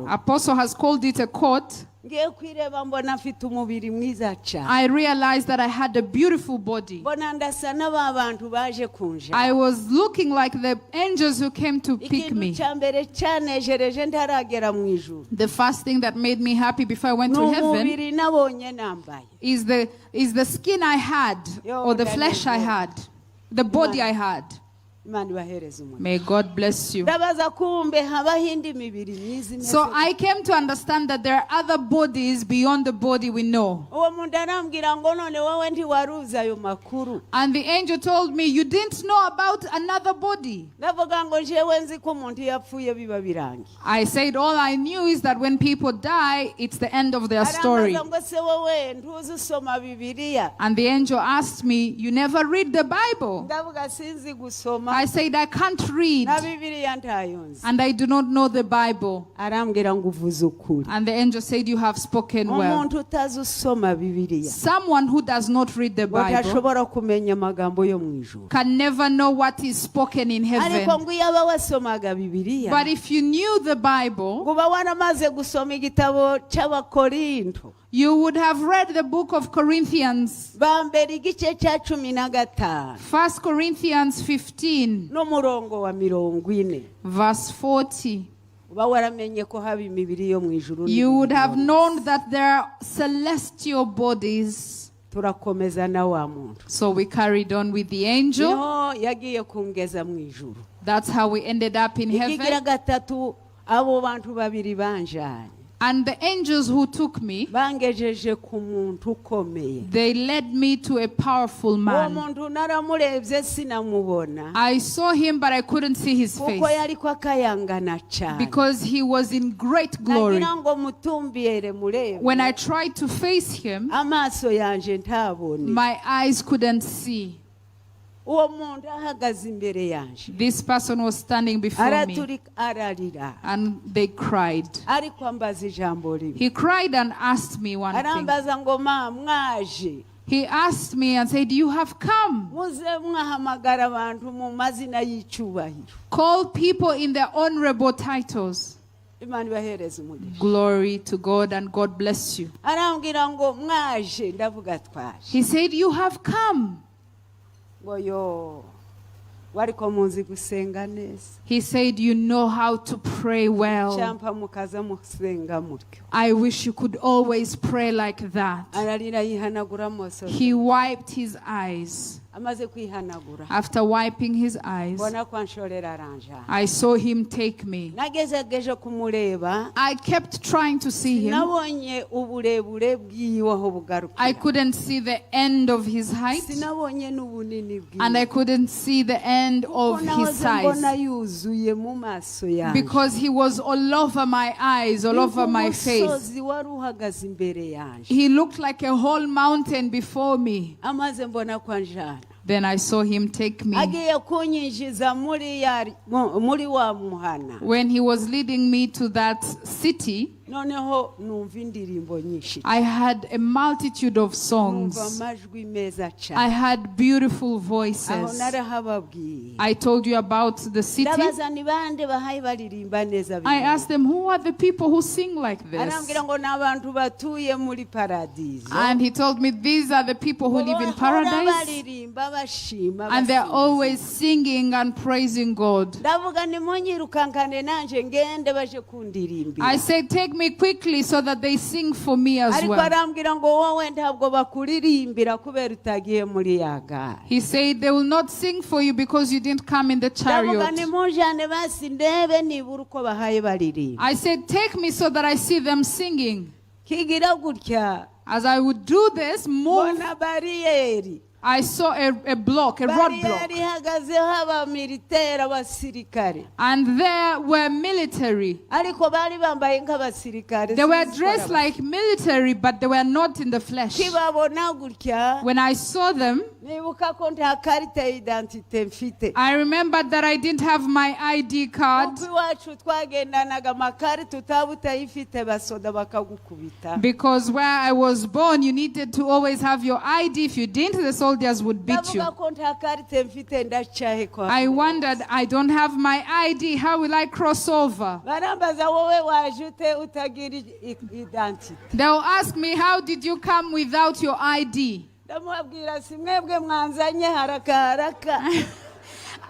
Apostle has called it a coat. Ngiye kwireba mbona mfite umubiri mwiza cyane. I realized that I had a beautiful body. Mbona ndasa n'aba bantu baje kunja. I was looking like the angels who came to pick Ikintu me. Cya mbere cyanejereje ntaragera mu ijuru The first thing that made me happy before I went ni to heaven umubiri nabonye nambaye. is the skin I had Yo, or the that flesh is I good. had, the body I had. Imana ibahereze umugisha. May God bless you. Ndabaza kumbe habaho indi mibiri myiza imeze. So I came to understand that there are other bodies beyond the body we know. Uwo muntu arambwira ngo none wowe ntiwaruzi ayo makuru. And the angel told me, "You didn't know about another body." Ndavuga ngo njyewe nzi ko umuntu iyo apfuye biba birangiye. I said, "All I knew is that when people die, it's the end of their story." Arambaza ngo se wowe ntuzi usoma Bibiliya? And the angel asked me, "You never read the Bible?" Ndavuga sinzi gusoma. I said, "I can't read Na Bibiliya ntayo nzi. and I do not know the Bible." Arambwira ngo uvuze ukuri. And the angel said, "You have spoken well." Umuntu utazi usoma Bibiliya Someone who does not read the ngo Bible ntashobora kumenya amagambo yo mu ijuru. can never know what is spoken in Ariko heaven. ngo iyo aba wasomaga Bibiliya, But if you knew the Bible, ngo uba waramaze gusoma igitabo cy'Abakorinto you would have read the book of Corinthians, ba mbere igice cya 15 1 Corinthians 15, n'umurongo wa 40. verse 40. Uba waramenye ko haba imibiri yo mu ijuru You would n'imibiri have yo mu known isi. that there are celestial bodies. Turakomeza na wa muntu. So we carried on with the angel. Niho yagiye kungeza mu ijuru. That's how we ended up in Ikigira heaven. gatatu abo bantu babiri banjanye And the angels who took me, bangejeje ku muntu ukomeye. they led me to a powerful Uwo man. muntu naramurebye sinamubona I saw him, but I couldn't see his kuko face yari ko akayangana cyane. because he was in great glory. Nagira ngo mutumbire murebe When I tried to face him, amaso yanje ntabone. my eyes couldn't see. Uwo muntu ahagaze imbere yanje This person was standing before me araturika ararira and they cried. ariko ambaza ijambo rimwe. He cried and asked me one thing. Arambaza ngo ma mwaje He asked me and said, "You have come. Muze mwahamagara abantu mu mazina y'icyubahiro. Call people in their honorable titles." Imana ibahereze umugisha. Glory to God and God bless you. Arambwira ngo mwaje ndavuga twaje. He said, "You have come." Ngo yo wariko muzi gusenga neza. He said, "You know how to pray well. Cyampa mukaza musenga mutyo. I wish you could always pray like that." Ararira yihanagura amaso. He wiped his eyes. Amaze kwihanagura After wiping his eyes, mbona ko anshorera aranjana. I saw him take me. Nagezegeje kumureba. I kept trying to see him. Sinabonye uburebure bwiwe aho I bugarukira. couldn't see the end of his height, Sinabonye n'ubunini and I bwiwe couldn't see the end kuko of his nahoze mbona size yuzuye mu maso yanjye. because he was all over my eyes, all over my face. Umusozi wari uhagaze imbere yanjye. He looked like a whole mountain before me. Amaze mbona ko anjana. Then I saw him take me. Agiye kunyinjiza muri ya muri wa muhana. When he was leading me to that city, Noneho numva indirimbo nyinshi. I had a multitude of Numva songs. amajwi meza I cyane. had beautiful Aho voices. narahababwiye. I told you about the city. Ndabaza ni bande bahaye baririmba neza I bingana? asked them, "Who are the people who sing like this?" Arambwira ngo ni abantu batuye muri paradizo. And he told me, "These are the people who live in Bahora paradise, baririmba bashima and they're basingiza. Always singing and praising God." Ndavuga nimunyirukankane nanje ngende baje kundirimbira. I said, "Take me quickly so that they sing for me as Ariko well." arambwira ngo wowe ntabwo bakuririmbira kubera utagiye muri ya gare. He said, "They will not sing for you because you didn't come in the Ndavuga chariot." nimunjane basi ndebe nibura uko bahaye baririmba. I said, "Take me so that I see them singing." Kigira gutya As I would do this, move, mbona bariyeri. I saw a block, a Bariyeri roadblock. ihagazeho abamiliteri abasirikare. And there were military. Ariko bari bambaye nk'abasirikare. They were Sinzi ko dressed ari like military, but they were not in the flesh. Kibabona gutya When I saw them, nibuka ko nta karita y'identite mfite. I remembered that I didn't have my ID card Kuko iwacu twagendanaga amakarita utaba utayifite basoda bakagukubita. Because where I was born, you needed to always have your ID. If you didn't, the soldiers would beat you. Ndavuga ko nta karite mfite ndacahe kwa I wondered, "I don't have my ID. How will I cross over?" Barambaza wowe waje ute utagira identite? They'll ask me, "How did you come without your ID?" Ndamubwira si mwebwe mwanzanye haraka haraka.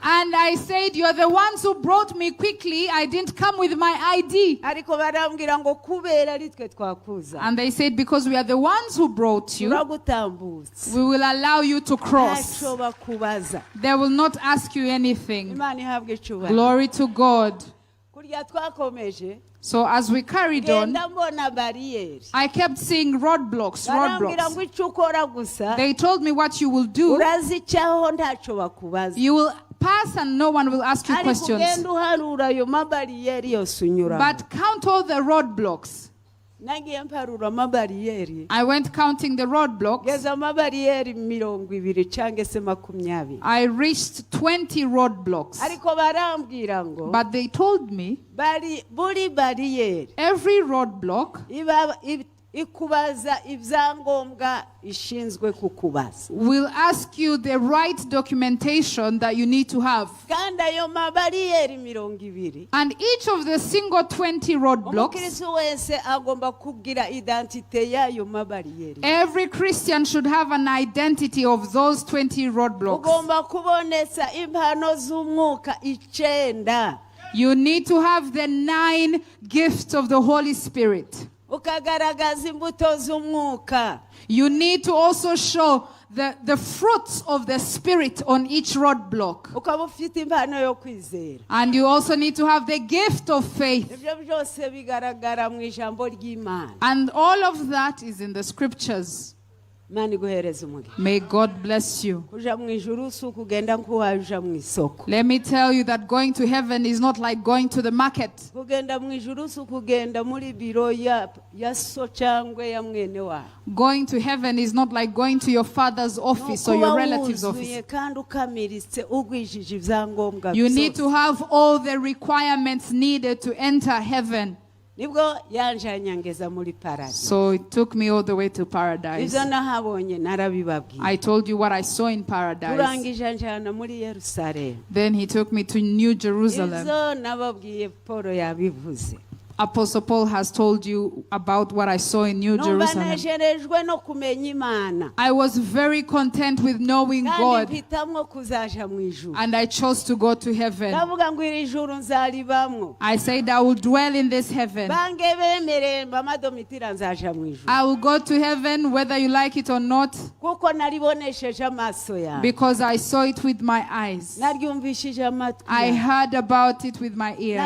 And I said, "You're the ones who brought me quickly. I didn't come with my ID." Ariko barambwira ngo kubera ari twe twakuza And they said, "Because we are the ones who brought you, turagutambutsa we will allow you to cross." Ntacyo bakubaza. They will not ask you anything. Imana ihabwe icyubahiro. Glory to God. Kurya twakomeje So as we carried on, genda mbona bariyeri. I kept seeing roadblocks, Barambwira ngo roadblocks. icyo ukora gusa They told me what you will do. urazicaho ntacyo bakubaza. You will pass and no one will ask you Ariko questions. ugenda uharura ayo mabariyeri yose unyuramo. But count all the roadblocks. Nagiye mparura amabariyeri. I went counting the roadblocks. Ngeze amabariyeri 20 cyangwa se 20. I reached 20 roadblocks. Ariko barambwira ngo But they told me bari buri bariyeri every roadblock iba ikubaza ibyangombwa ishinzwe kukubaza. Will ask you the right documentation that you need to have. Kandi ayo mabariyeri 20 And each of the single 20 roadblocks, umukristo wese agomba kugira identite y'ayo mabariyeri. Every Christian should have an identity of those 20 roadblocks. Ugomba kubonetsa impano z'umwuka icyenda. You need to have the nine gifts of the Holy Spirit. Ukagaragaza imbuto z'umwuka. You need to also show the fruits of the Spirit on each roadblock. Ukaba ufite impano yo kwizera. And you also need to have the gift of faith. Ibyo byose bigaragara mu ijambo ry'Imana. And all of that is in the scriptures. Imana iguhereza umugisha. May God bless you. Kuja mu ijuru si ukugenda nk'uwaje mu isoko. Let me tell you that going to heaven is not like going to the market. Kugenda mu ijuru si ukugenda muri biro ya, ya so cyangwa ya mwene wawe. Going to heaven is not like going to your father's office or your Kuba relative's wuzuye office. Kandi ukamiritse ugwijije ibyangombwa You need byose. to have all the requirements needed to enter heaven. Nibwo yanjanye muri paradiso. So it took me all the way to paradise. Ibyo nahabonye narabibabwiye. I told you what I saw in paradise. Turangije anjyana muri Yerusalemu. Then he took me to New Jerusalem. Ibyo nababwiye Paul yabivuze. Apostle Paul has told you about what I saw in New Numva Jerusalem. nejerejwe no kumenya Imana. I was very content with knowing Kandi God, mpitamwo kuzaja mu ijuru. And I chose to go to heaven. Ndavuga ngo iri juru nzaribamwo. I said, "I will dwell in this heaven." Bange bemereye mama Domitira nzaja mu ijuru. I will go to heaven whether you like it or not, Kuko naribonesheje amaso yawe. Because I saw it with my eyes. Naryumvishije amatwi I yawe. Heard about it with my ears.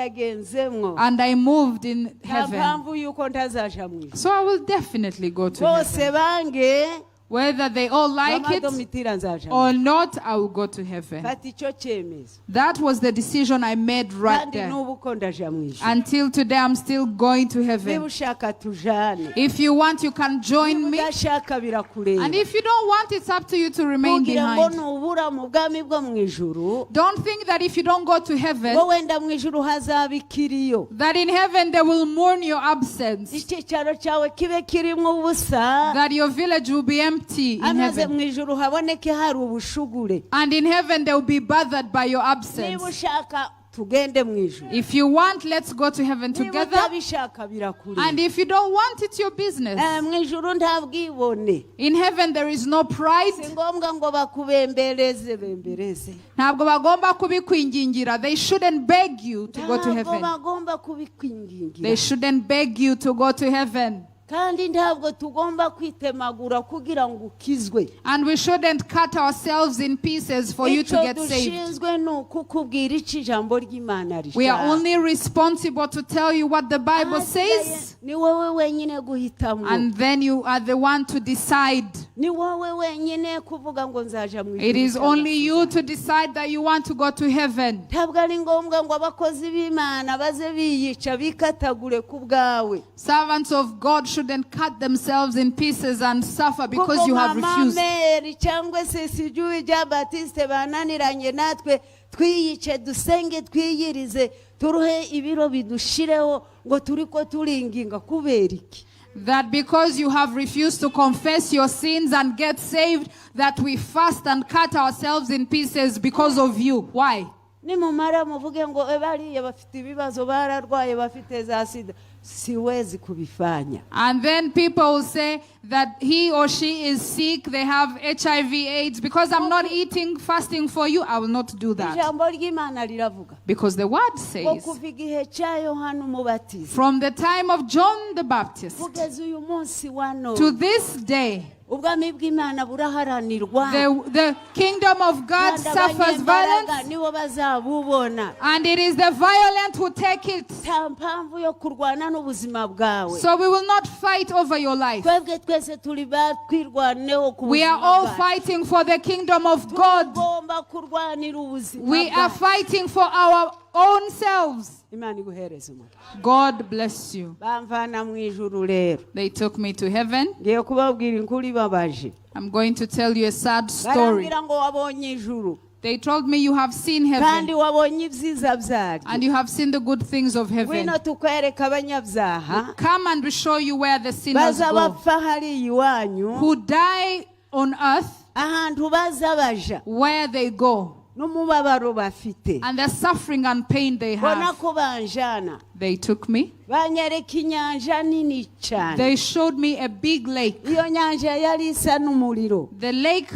Narigendagenzemwo. And I moved in Nta heaven. mpamvu yuko ntazaja mu ijuru. So I will definitely go to Bose heaven. bange Whether they all like mama it Domitira nzaja mu or ijuru. not, I will go to heaven. Fata icyo cyemezo. That was the decision I made right Kandi there. n'ubu ko ndaja mu ijuru. Until today, I'm still going to Niba heaven. ushaka tujane. If you want, you can join Niba me. udashaka birakureba. And if you don't want, it's up to you to remain Kugira ngo behind. nubura mu bwami bwo mu ijuru Don't think that if you don't go to heaven, ngo wenda mu ijuru hazaba ikiriyo. That in heaven they will mourn your absence, Icyicaro cyawe kibe kirimo ubusa. That your village will be empty in Amaze heaven. Mu ijuru haboneke hari ubushugure. And in heaven they will be bothered by your Niba absence. Ushaka tugende mu ijuru. If you want, let's go to heaven Niba together. utabishaka birakureba. And if you don't want, it's your business. Eh, mu ijuru nta bwibone. In heaven there is no Si pride. ngombwa ngo bakubembereze bembereze. Ntabwo bagomba kubikwingingira. They shouldn't beg you to go to Ntabwo heaven. Bagomba kubikwingingira. They shouldn't beg you to go to heaven. Kandi ntabwo tugomba kwitemagura kugira ngo ukizwe. And we shouldn't cut ourselves in pieces for you to Icyo get saved. Dushinzwe ni ukukubwira icyo ijambo ry'Imana We are rishaka. Only responsible to tell you what the Bible Ahasigaye says, ni wowe wenyine guhitamo. And then you are the one to decide. Ni wowe wenyine kuvuga ngo nzaja mu It ijuru is cyangwa only you to decide that you want to go to heaven. Ntabwo ari ngombwa ngo abakozi b'Imana baze biyica bikatagure ku bwawe. Servants of God shouldn't cut themselves in pieces and suffer because Kuko you have mama refused. Mary cyangwa se sijuwi rya Batiste bananiranye natwe twiyice dusenge twiyirize turuhe ibiro bidushireho ngo turi ko turinginga kubera iki? That because you have refused to confess your sins and get saved, that we fast and cut ourselves in pieces because of you. Why? Nimumara muvuge ngo "Eh, bariya bafite ibibazo bararwaye bafite za sida Siwezi kubifanya. And then people will say that he or she is sick, they have HIV AIDS. Because I'm not eating, fasting for you, I will not do that. Ijambo ry'Imana riravuga Because the word ngo says, kuva igihe cya Yohana Umubatiza from the time of John the Baptist kugeza uyu munsi wa to none, this day, ubwami bw'Imana buraharanirwa, the kingdom of God kandi suffers abanyembaraga violence, nibo bazabubona. And it is the violent who take it. Nta mpamvu yo kurwana n'ubuzima bwawe. So we will not fight over your life. Twebwe twese turi ba twirwaneho ku We are buzima all bwacu. Fighting for the kingdom of God. Tugomba kurwanira ubuzima We are bwacu. Fighting for our own selves. Imana iguhereze umugisha. God bless you. Bamvana mu ijuru rero. They took me to heaven. Ngiye kubabwira inkuru ibabaje. I'm going to tell you a sad story. Barambwira ngo wabonye ijuru, They told me, "You have seen kandi heaven wabonye ibyiza byaryo, and you have seen the good things of heaven. Ngwino tukwereke abanyabyaha Come and we show you where the sinners baza go, bapfa hariya iwanyu, who die on earth, ahantu baza baja where they go, n'umubabaro bafite." and the suffering and pain they Mbona have." ko banjana, They took me. banyereka inyanja nini cyane. They showed me a big lake. Iyo nyanja yari isa n'umuriro. The lake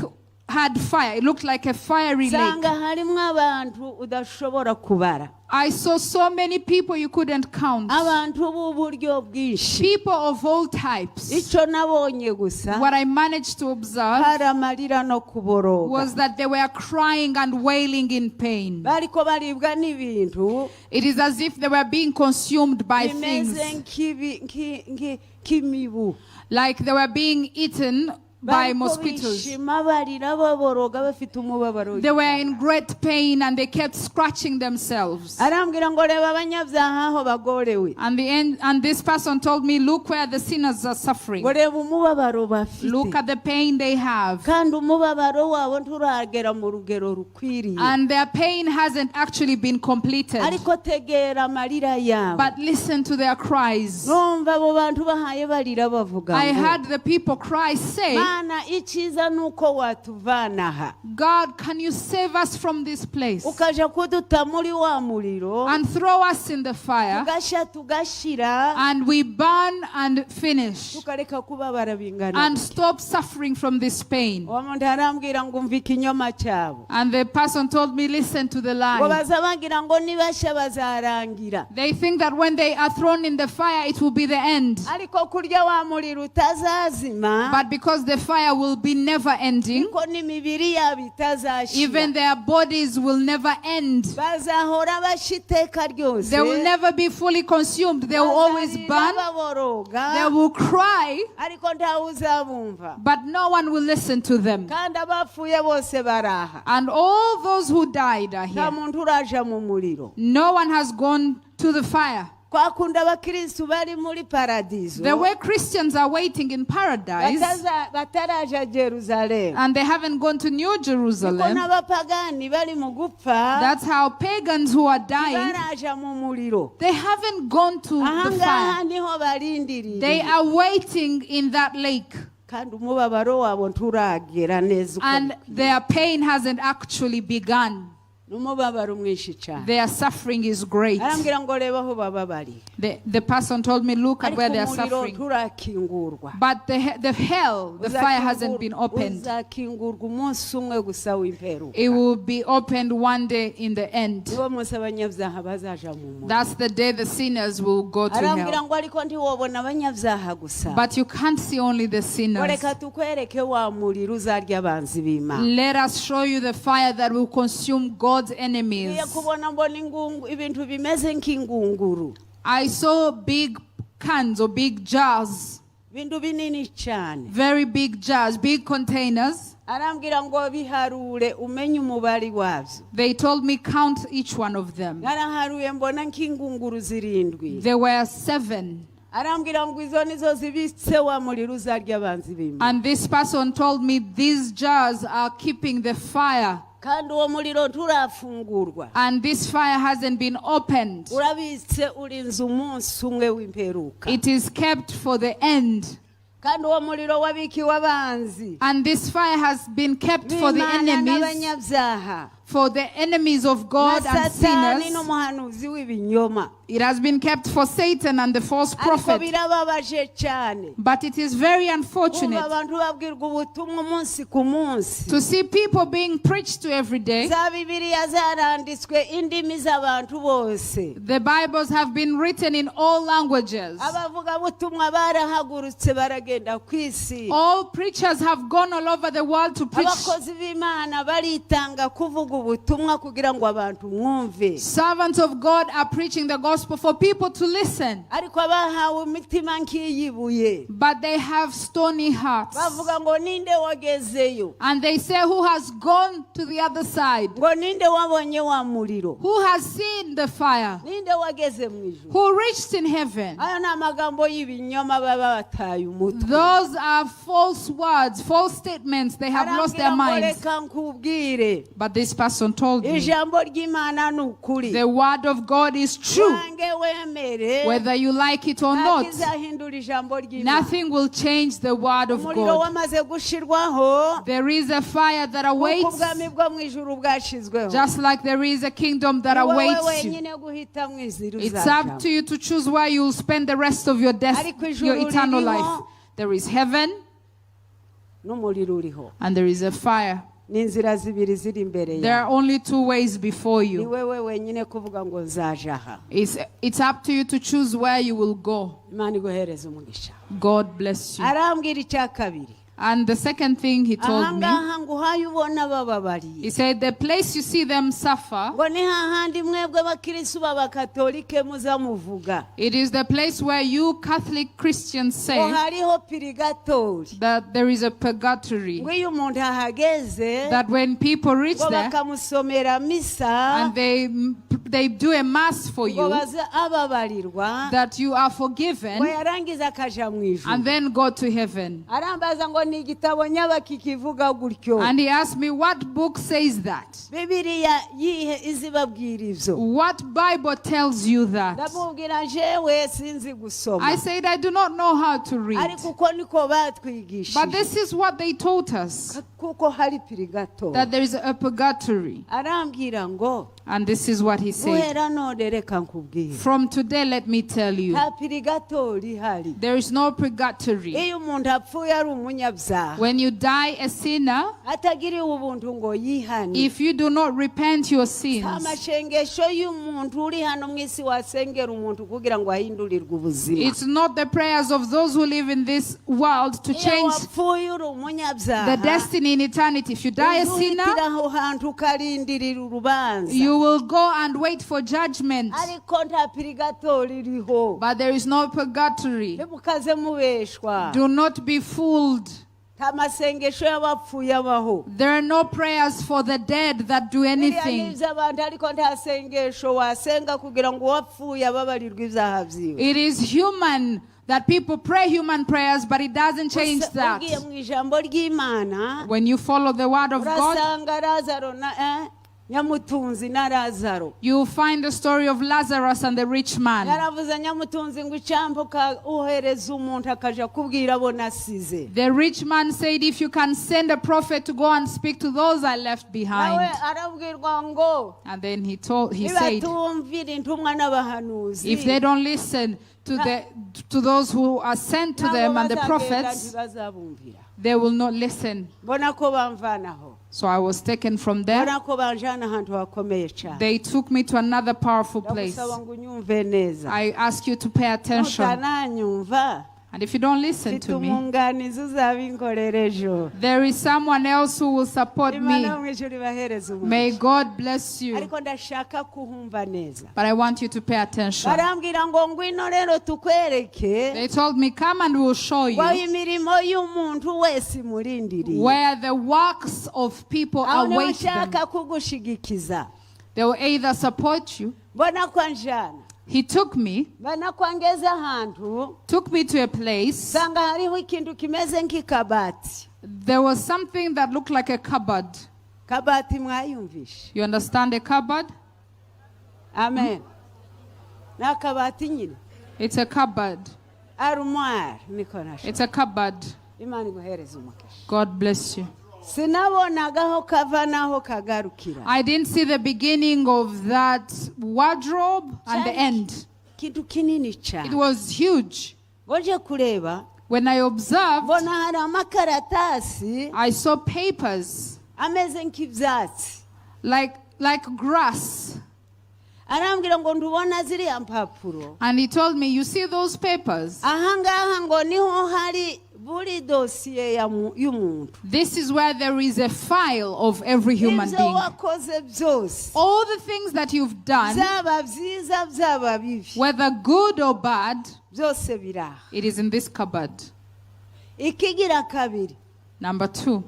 had fire. It looked like a fiery lake. Nsanga harimo abantu udashobora kubara, I saw so many people you couldn't count. Abantu b'uburyo bwinshi. People of all types. Icyo nabonye gusa, What I managed to observe hari amarira no kuboroga, was that they were crying and wailing in pain. Bariko baribwa n'ibintu It is as if they were being consumed by bimeze things, nk'ibi- nki- nki- nk'imibu, like they were being eaten by Bariko mosquitoes. bishima barira baboroga bafite umubabaro. They were in great pain and they kept scratching themselves. Arambwira ngo reba abanyabyaha aho bagorewe, And this person told me, "Look where the sinners are suffering. Ngo reba umubabaro bafite, Look at the pain they have." kandi umubabaro wabo nturagera mu rugero rukwiriye, And their pain hasn't actually been completed. Ariko tegera amarira yabo. But listen to their cries. Numva abo bantu bahaye barira bavuga I ngo, heard the people cry, say, "Mana, icyiza ni uko watuvana aha, "God, can you save us from this place ukaja kuduta muri wa muriro, and throw us in the fire tugashya tugashira, and we burn and finish tukareka kubabara bingana?" and stop suffering from this pain?" Uwo muntu arambwira ngo umva ikinyoma cyabo, And the person told me, "Listen to the ngo lie. baza bagira ngo nibashya bazarangira, They think that when they are thrown in the fire, it will be the end. Ariko kurya wa muriro utazazima, But because the fire will be never ending, niko n'imibiri yabo itazashira, even their bodies will never end. Bazahora bashya iteka ryose, They will never be fully consumed. They will always Bazarira burn. baboroga, They will cry, ariko ntawe uzabumva, but no one will listen to them. Kandi abapfuye bose baraha, And all those who died are nta here. Muntu uraja mu muriro." No one has gone to the fire. Kwakunda abakristu bari muri paradizo, The way Christians are waiting in paradise bataraja Jerusalemu, and they haven't gone to New niko Jerusalem, n'abapagani bari mu gupfa that's how pagans who are dying, baraja mu muriro. They haven't gone to the Ahangaha fire. niho barindiriye, They are waiting in that lake kandi umubabaro wabo nturagera neza uko and bikwiye. Their pain hasn't actually begun. N'umubabaro mwinshi cyane. Their suffering is great. Arambwira ngo reba aho baba bari, The person told me, "Look at ariko where they are umuriro suffering." nturakingurwa. But the hell, the fire hasn't been opened. Uzakingurwa umunsi umwe gusa w'imperuka. It will be opened one day in the end. Niwo munsi abanyabyaha bazaja mu muriro. That's the day the sinners will go to Arambwira hell. ngo ariko ntiwobona abanyabyaha gusa, But you can't see only the ngo sinners. reka tukwereke wa muriro uzarya abanzi b'Imana. Let us show you the fire that will consume God's enemies. Ngiye kubona mbona ingungu ibintu bimeze nk'ingunguru, I saw big cans or big jars, ibintu binini cyane. Very big jars, big containers. Arambwira ngo biharure umenye umubare wabyo. They told me, "Count each one of them." Naraharuye mbona nk'ingunguru zirindwi. There were seven. Arambwira ngo izo nizo zibitse wa muriro uzarya abanzi b'Imana, And this person told me these jars are keeping the fire. Kandi uwo muriro nturafungurwa, And this fire hasn't been opened. Urabitse urinze umunsi umwe w'imperuka, It is kept for the end. Kandi uwo muriro wabikiwe abanzi And this fire has been kept for the b'Imana enemies n'abanyabyaha, for the enemies of Na God and Satani sinners. n'umuhanuzi w'ibinyoma. It has been kept for Satan and the false Ariko prophet. birababaje cyane But it is very kumva unfortunate abantu babwirwa ubutumwa umunsi ku munsi, to see people being preached to every day. Za Bibiliya zaranditswe indimi z'abantu bose. The Bibles have been written in all languages. Abavugabutumwa barahagurutse baragenda ku isi. All preachers have gone all over the world to preach. Abakozi b'Imana baritanga kuvuga ubutumwa kugira ngo abantu mwumve. Servants of God are preaching the gospel for people to listen. Ariko abahawe imitima nk'iyibuye But they have stony hearts. bavuga ngo ninde wagezeyo, And they say, "Who has gone to the other side?" ngo ninde wabonye wa muriro, Who has seen the fire? Ninde wageze mu ijuru. Who reached in heaven? Ayo ni amagambo y'ibinyoma baba bataye umutwe. Those are false words, false statements. They have lost their Arambwira ngo minds. reka nkubwire, But this person told me ijambo ry'Imana ni ukuri, the word of God is true, wange wemere, whether you like it or not. ntakizahindura ijambo ry'Imana. Nothing will change the word of Umuriro God. wamaze gushirwaho, There is a fire that kuko awaits, ubwami bwo mu ijuru bwashizweho. Just like there is a kingdom that Ni wowe awaits you. wenyine guhita mu ijuru It's uzajamo. up to you to choose where you'll spend the rest of your death, Ariko ijuru your eternal ririmo, life. There is heaven n'umuriro uriho. And there is a fire. Ni inzira zibiri ziri imbere There are yawe. only two ways before Ni you. wewe wenyine kuvuga ngo nzaja aha. It's up to you to choose where you will go. Imana iguhereze umugisha. God bless you. Arambwira icya kabiri, And the second thing he told me, ahangaha ngo uhaye ubona bababariye, he said, "The place you see them suffer, ngo ni hahandi mwebwe abakirisitu b'abakatolike muza muvuga it is the place where you Catholic Christians ngo say hariho purigatori, that there is a purgatory." Ngo iyo umuntu ahageze, That when people reach ngo there bakamusomera misa, and they do a mass for ngo you, baze ababarirwa, that you are ngo forgiven yarangiza akaja mu ijuru. And then go to heaven. Arambaza ngo ni igitabo nyabaki kivuga gutyo? And he asked me, "What book says that? Bibiliya yihe izibabwira ibyo? What Bible tells you that?" Ndamubwira jewe sinzi gusoma, I said, "I do not know how to read." Ariko uko niko But batwigishije this is what they taught us, kuko hari purigatori. that there is a purgatory. Arambwira ngo And this is what he said. Guhera none reka nkubwire, "From today, let me tell you, nta purigatori ihari. There is no purgatory." Iyo umuntu apfuye ari umunyabyaha, When you die a sinner, atagiriwe ubuntu ngo yihane, if you do not repent your nta sins, mashengesho y'umuntu uri hano mu isi wasengera umuntu kugira ngo ahindurirwe ubuzima. It's not the prayers of those who live in this world to Iyo change wapfuye uri the umunyabyaha, destiny in eternity. If you die a sinner, uzuhitira aho hantu ukarindirira urubanza, you will go and wait for judgment. Ariko nta purigatori iriho. But there is no purgatory. Ntimukaze mubeshwa. Do not be fooled. Nta masengesho y'abapfuye abaho. There are no prayers for the dead that do Biriya ni anything. iby'abantu, ariko nta sengesho wasenga kugira ngo uwapfuye ababarirwe ibyaha byiwe. It is human that people pray human prayers, but it doesn't change Gusa that. ugiye mu ijambo ry'Imana, When you follow the word of God, urasanga Lazaro na nyamutunzi na Lazaro. You find the story of Lazarus and the rich man. Yaravuze nyamutunzi ngo icyampa uhereza umuntu akaja kubwira abo nasize. The rich man said, "If you can send a prophet to go and speak to those I left Nawe behind." arabwirwa ngo And then he said, nibatumvira intumwa n'abahanuzi, "If they don't listen to those who are sent to nabo them and the bazagenda prophets, ntibazabumvira. They will not listen." Mbona ko bamvanaho. So I was taken from there. Mbona ko banjana ahantu hakomeye cyane. They took me to another powerful place. Ndagusaba ngo unyumve neza. I ask you to pay attention. Utananyumva, And if you don't listen mfite to me, umwunganizi uzabinkorera ejo. There is someone else who will support Imana me. yo mu ijuru ibahereze May umugisha. God bless you. Ariko ndashaka kuhumva neza. But I want you to pay attention. Barambwira ngo ngwino rero tukwereke They told me, "Come and we'll show ngo you imirimo y'umuntu wese imurindiriye. Where the works of people Aho niho await them." nshaka kugushigikiza. They will either support you. Mbona ko anjana, He took me, mbona ko angeze ahantu, took me to a place. nsanga hariho ikintu kimeze nk'ikabati. There was something that looked like a cupboard. Kabati mwayumvishe? You understand a cupboard? Amen. Ni akabati nyine. It's a cupboard. Armoire niko nasho. It's a cupboard. Imana iguhereze umugisha. God bless you. Sinabonaga aho kava n'aho kagarukira. I didn't see the beginning of that wardrobe and the end. Ikintu kinini It cyane. Was huge. Ngo nje kureba, When I observed, mbona hari amakaratasi I saw papers ameze nk'ibyatsi. like grass. Arambwira ngo ndubona ziriya mpapuro? And he told me, "You see those papers?" Ahangaha ngo niho hari buri dosiye ya mu- y'umuntu. This is where there is a file of every human Ibyo being. Wakoze byose, All the things that you've done, byaba byiza byaba bibi, whether good or bad, byose biraha. It is in this cupboard. Ikigira kabiri, Number two,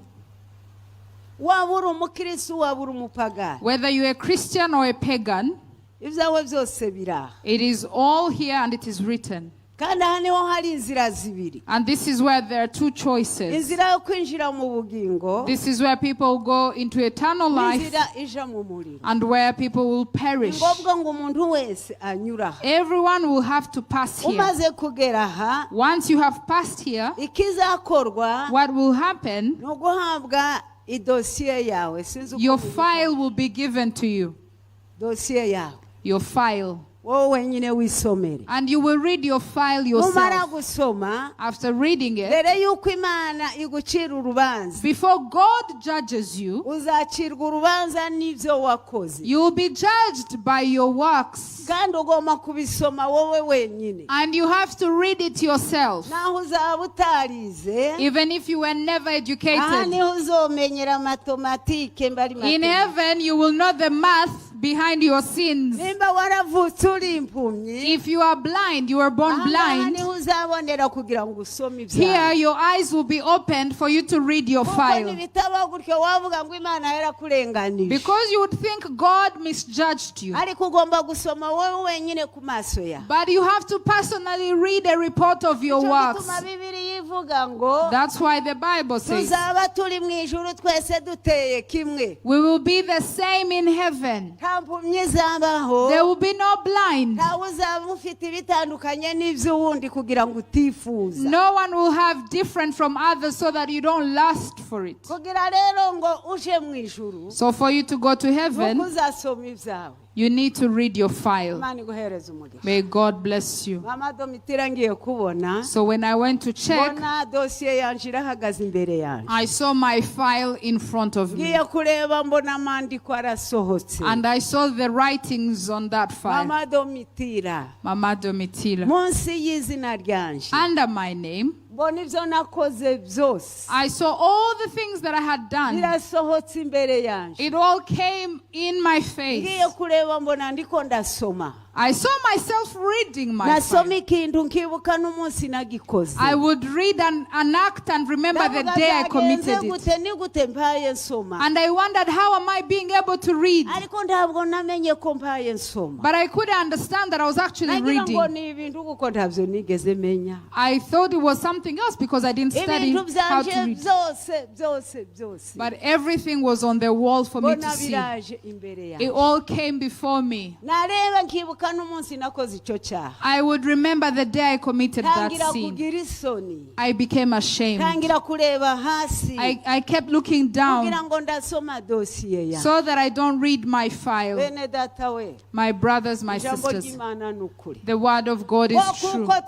waba uri umukirisitu waba uri umupagani, whether you're a Christian or a pagan, ibyawe byose biraha. It is all here and it is written. Kandi aha niho hari inzira zibiri. And this is where there are two choices. Inzira yo kwinjira mu bugingo This is where people go into eternal life n'inzira ija mu muriro. And where people will Ni perish. ngombwa ngo umuntu wese anyura aha. Everyone will have to pass here. Umaze kugera aha, Once you have passed here, ikizakorwa what will happen? ni uguhabwa idosiye yawe. Sinzi uko Your bivuga. File will be given to you. Dosiye yawe, Your file. Wowe wenyine wisomere. And you will read your file Numara yourself. Gusoma, After reading it, mbere y'uko Imana igucira urubanza, before God judges you, uzacirwa urubanza n'ibyo wakoze. You will be judged by your works. Kandi ugomba kubisoma wowe wenyine. And you have to read it yourself. Naho uzaba utarize, Even if you were never aha educated. niho uzomenyera matomatike mbari In matematike. heaven, you will know the math behind your sins. Nimba waravutse uri impumyi, If you are blind, you were born aha ngaha blind. niho uzabonera kugira ngo usome Here, ibyawe. your eyes will be opened for you to read your Kuko file. nibitaba gutyo wavuga ngo Imana yarakurenganije. Because you would think God misjudged you. Ariko ugomba gusoma wowe wenyine ku maso yawe. But you have to personally read a report of your Nicyo works. gituma Bibiliya ivuga ngo That's why the Bible says tuzaba turi mu ijuru twese duteye kimwe. We will be the same in heaven. Nta mpumyi izabaho. There will be no blind. Ntawe uzaba ufite ibitandukanye n'iby'uwundi kugira ngo utifuza. No one will have different from others so that you don't lust for it. Kugira rero ngo uje mu ijuru, So for you to go to heaven, nuko uzasoma ibyawe. You need to read your file. Imana iguhereze umugisha. May God bless you. Mama Domitira ngiye kubona, So when I went to check, mbona dosiye yanjye irahagaze imbere yanjye. I saw my file in front of me. Ngiye kureba mbona amandiko arasohotse. And I saw the writings on that file. Mama Domitira, Mama Domitila. Munsi y'izina ryanje, Under my name, mbona ibyo nakoze byose I saw all the things that I had done. Birasohotse imbere yanjye. It all came in my face. Ngiye kureba mbona ndiko ndasoma. I saw myself reading my Nasoma file. Ikintu nkibuka n'umunsi nagikoze. I would read an act and remember the Ndavuga day I byagenze committed it. Gute ni gute mpaye nsoma? And I wondered, how am I being able to read? Ariko ntabwo namenye ko mpaye nsoma. But I couldn't understand that I was actually Nagira ngo reading. ni ibintu kuko ntabyo nigeze menya. I thought it was something else because I didn't study Ibintu how to byanje read. Byose byose byose, But everything was on the wall for me to mbona see. Biraje imbere It yanjye. all came before me. Nareba nkibuka n'umunsi nakoze icyo cyaha. I would remember the day I committed that Ntangira sin. Kugira isoni. I became ashamed. Ntangira kureba hasi I kept looking down kugira ngo ndasoma dosiye yanjye. So that I don't read my file. Bene data we, My brothers, my ijambo sisters, ry'Imana ni ukuri. The word of God Ngo is true. kuko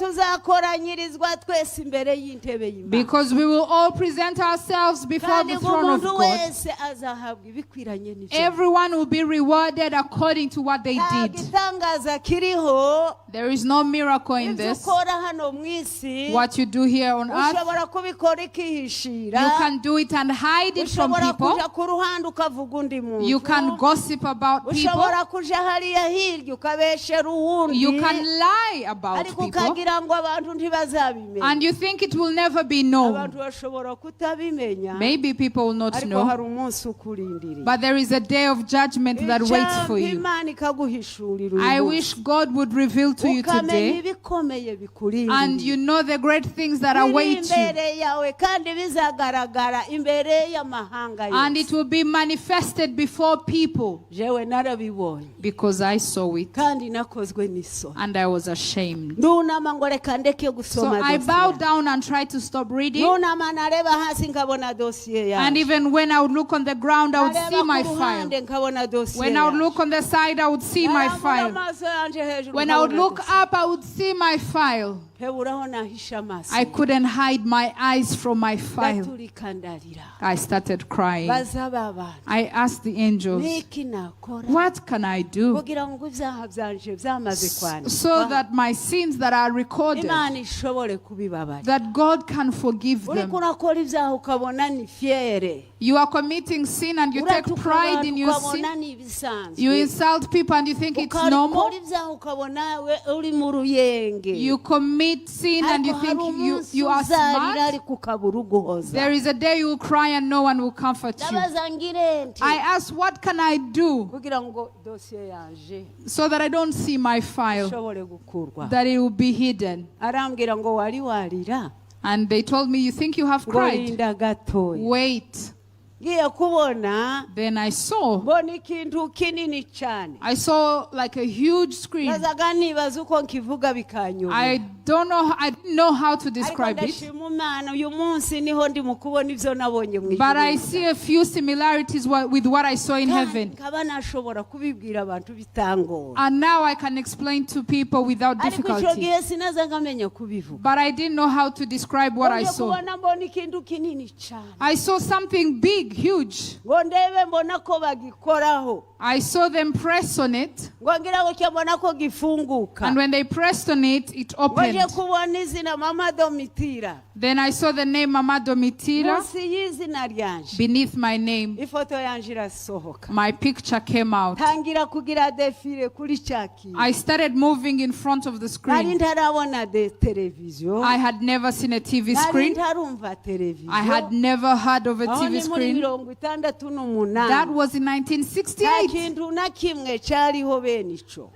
tuzakoranyirizwa twese imbere y'intebe y'Imana, Because we will all present ourselves before kandi the ngo throne of umuntu God. Wese azahabwa ibikwiranye n'ibyo. Everyone will be rewarded according to what they Nta did. Gitangaza kiriho. There is no miracle in Ibyo this. ukora hano mu isi, What you do here on earth, ushobora kubikora ikihishira. You can do it and hide it from Ushobora people. kuja ku ruhande ukavuga undi muntu. You can gossip about people. Ushobora kuja hariya hirya ukabeshera uwundi, You can lie about ariko people. Ukagira ngo abantu ntibazabimenya. And you think it will never be known. Abantu bashobora kutabimenya, Maybe people will not ariko know. Hari umunsi ukurindiriye. But there is a day of judgment that waits for Icyampa you. Imana ikaguhishurira uyu I munsi. Wish God would reveal to to you Ukamenya today ibikomeye and bikurindiriye you know the great things that biri await you, imbere yawe kandi bizagaragara imbere y'amahanga and yose. it will be manifested before people, Jewe narabibonye because I saw it kandi nakozwe n'isoni. and I was ashamed. Ndunama ngo reka ndeke So gusoma I dosiye bowed yanjye. down and tried to stop reading. Nunama nareba hasi nkabona dosiye And yanjye. even when I would look on the ground, I would see Nareba my ku file. ruhande nkabona dosiye When I would yanjye. look on the side, I would see my Narambura file. amaso yanjye hejuru When I would nkabona look dosiye. up, I would see my file. Nkeburaho nahisha amaso. I couldn't hide my eyes from my file. Ndaturika ndarira. I started crying. Baza ba bantu I asked the angels, niki nakora "What can I do kugira ngo ibyaha byanje byamaze kwandikwa so that my sins that are recorded, Imana ishobore kubibabarira? That God can forgive Uriko them?" urakora ibyaha ukabona ni fiere. You are committing sin and you take Uratuka pride abantu in your sin. ukabona ni ibisanzwe. You insult people and you think it's normal. Ukora ibyaha ukabona we uri mu ruyenge. You commit sin and you Ariko hari think umunsi you are uzarira smart. ariko ukabura uguhoza. There is a day you will cry and no one will comfort you. Ndabaza ngire nti I asked, "What can I do kugira ngo dosiye yanje so that I don't see my file, ishobore gukurwa?" that it will be hidden?" Arambwira ngo wari warira And they told me, "You think you have ngo cried? rinda gatoya. Wait." Ngiye kubona Then I saw, mbona ikintu kinini cyane. I saw like a huge screen. Nazaga nibaza uko nkivuga bikanyobera. I don't know, I didn't know how to Ariko describe it. ndashima Imana uyu munsi niho ndi mu kubona ibyo nabonye mu But ijuru. I see a few similarities with what I saw in Kandi heaven. nkaba nashobora kubibwira abantu bitangora. And now I can explain to people without Ariko icyo difficulty. gihe sinaza nkamenya kubivuga. But I didn't know how to describe what I Ngiye saw. kubona mbona ikintu kinini cyane. I saw something big, huge. Ngo ndebe mbona ko bagikoraho. I saw them press on it. Ngo ngira gutya mbona ko gifunguka. And when they pressed on it, it Ngo nje opened. kubona izina Mama Domitira. Then I saw the name Mama Domitira Munsi y'izina ryanje beneath my name. ifoto yanje irasohoka. My picture came out. Tangira kugira défilé kuri cya kintu. I started moving in front of the Nari screen. ntarabona de televiziyo. I had never seen a TV Nari screen. ntarumva televiziyo. I had never heard of a Aho TV ni muri screen. mirongo itandatu That n'umunani. was in Nta 1968. kintu na kimwe cyariho bene ico.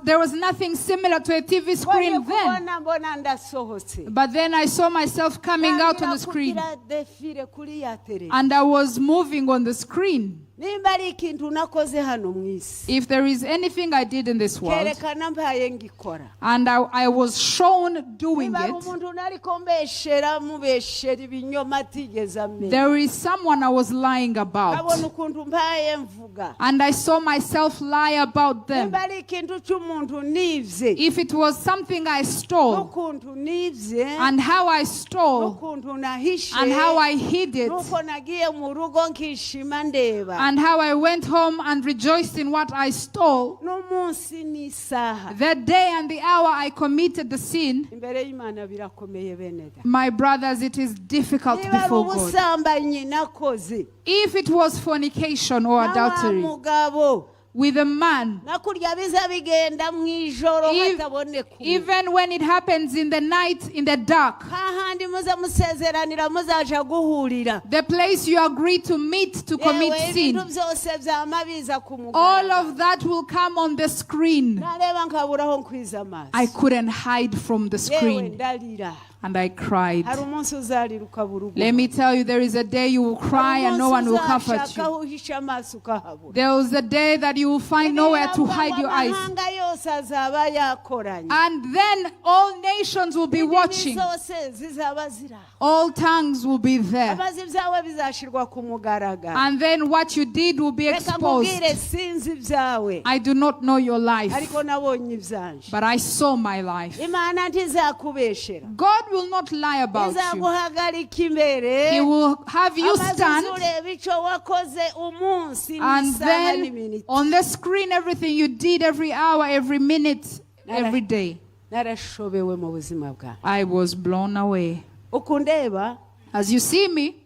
There was nothing similar to a TV Ngiye screen then. kubona mbona ndasohotse. But then I saw myself coming out on Ntangira the screen. kugira défilé kuri ya televiziyo. And I was moving on the screen. Nimba ari ikintu nakoze hano mu isi If there is anything I did in this world, kerekana mbaye ngikora. And I was shown doing Niba ari it, umuntu nariko mbeshera mubeshera ibinyoma atigeze amenya. There is someone I was lying about. Abona ukuntu mbaye mvuga. And I saw myself lie about them. Nimba ari ikintu cy'umuntu nivye If it was something I stole, n'ukuntu nivye and how I stole, n'ukuntu nahishe and how I hid it, n'uko nagiye mu rugo nkishima ndeba and how I went home and rejoiced in what I stole, n'umunsi n'isaha the day and the hour I committed the sin, imbere y'Imana birakomeye bene da. My brothers, it is difficult Niba ari before God. ubusambanyi nakoze If it was fornication or na wa adultery mugabo with a man, nakurya biza bigenda mu ijoro hataboneka umuntu. Even when it happens in the night, in the dark, Hahandi muza musezeranira muzaja guhurira. The place you agree to meet to commit Yewe sin, ibintu byose byama biza ku all mugaragaro. Of that will come on the screen. Nareba nkabura aho nkwiza amaso. I couldn't hide from the Yewe screen ndarira. And I cried. Hari umunsi uzarira ukabura uguha. Let me tell you, there is a day you will cry and no one will comfort Uzashaka you. aho uhisha amaso ukahabura. There is a day that you will find nowhere to hide your eyes. Amahanga yose azaba yakoranye. And then all nations will be Indimi watching. Zose zizaba ziri aho. All tongues will be there. Amaze ibyawe bizashirwa ku mugaragaro. And then what you did will be Reka exposed. nkubwire sinzi ibyawe I do not know your life, ariko nabonye ibyanje. But I saw my life. Imana ntizakubeshera. God will not lie about you. Izaguhagarika imbere. He will have you Amaze stand, uzureba icyo wakoze umunsi and n'isaha then n'iminota. on the screen, everything you did every hour, every minute, every day. Narashobewe mu buzima bwawe. I was blown away. Uku ndeba As you see me,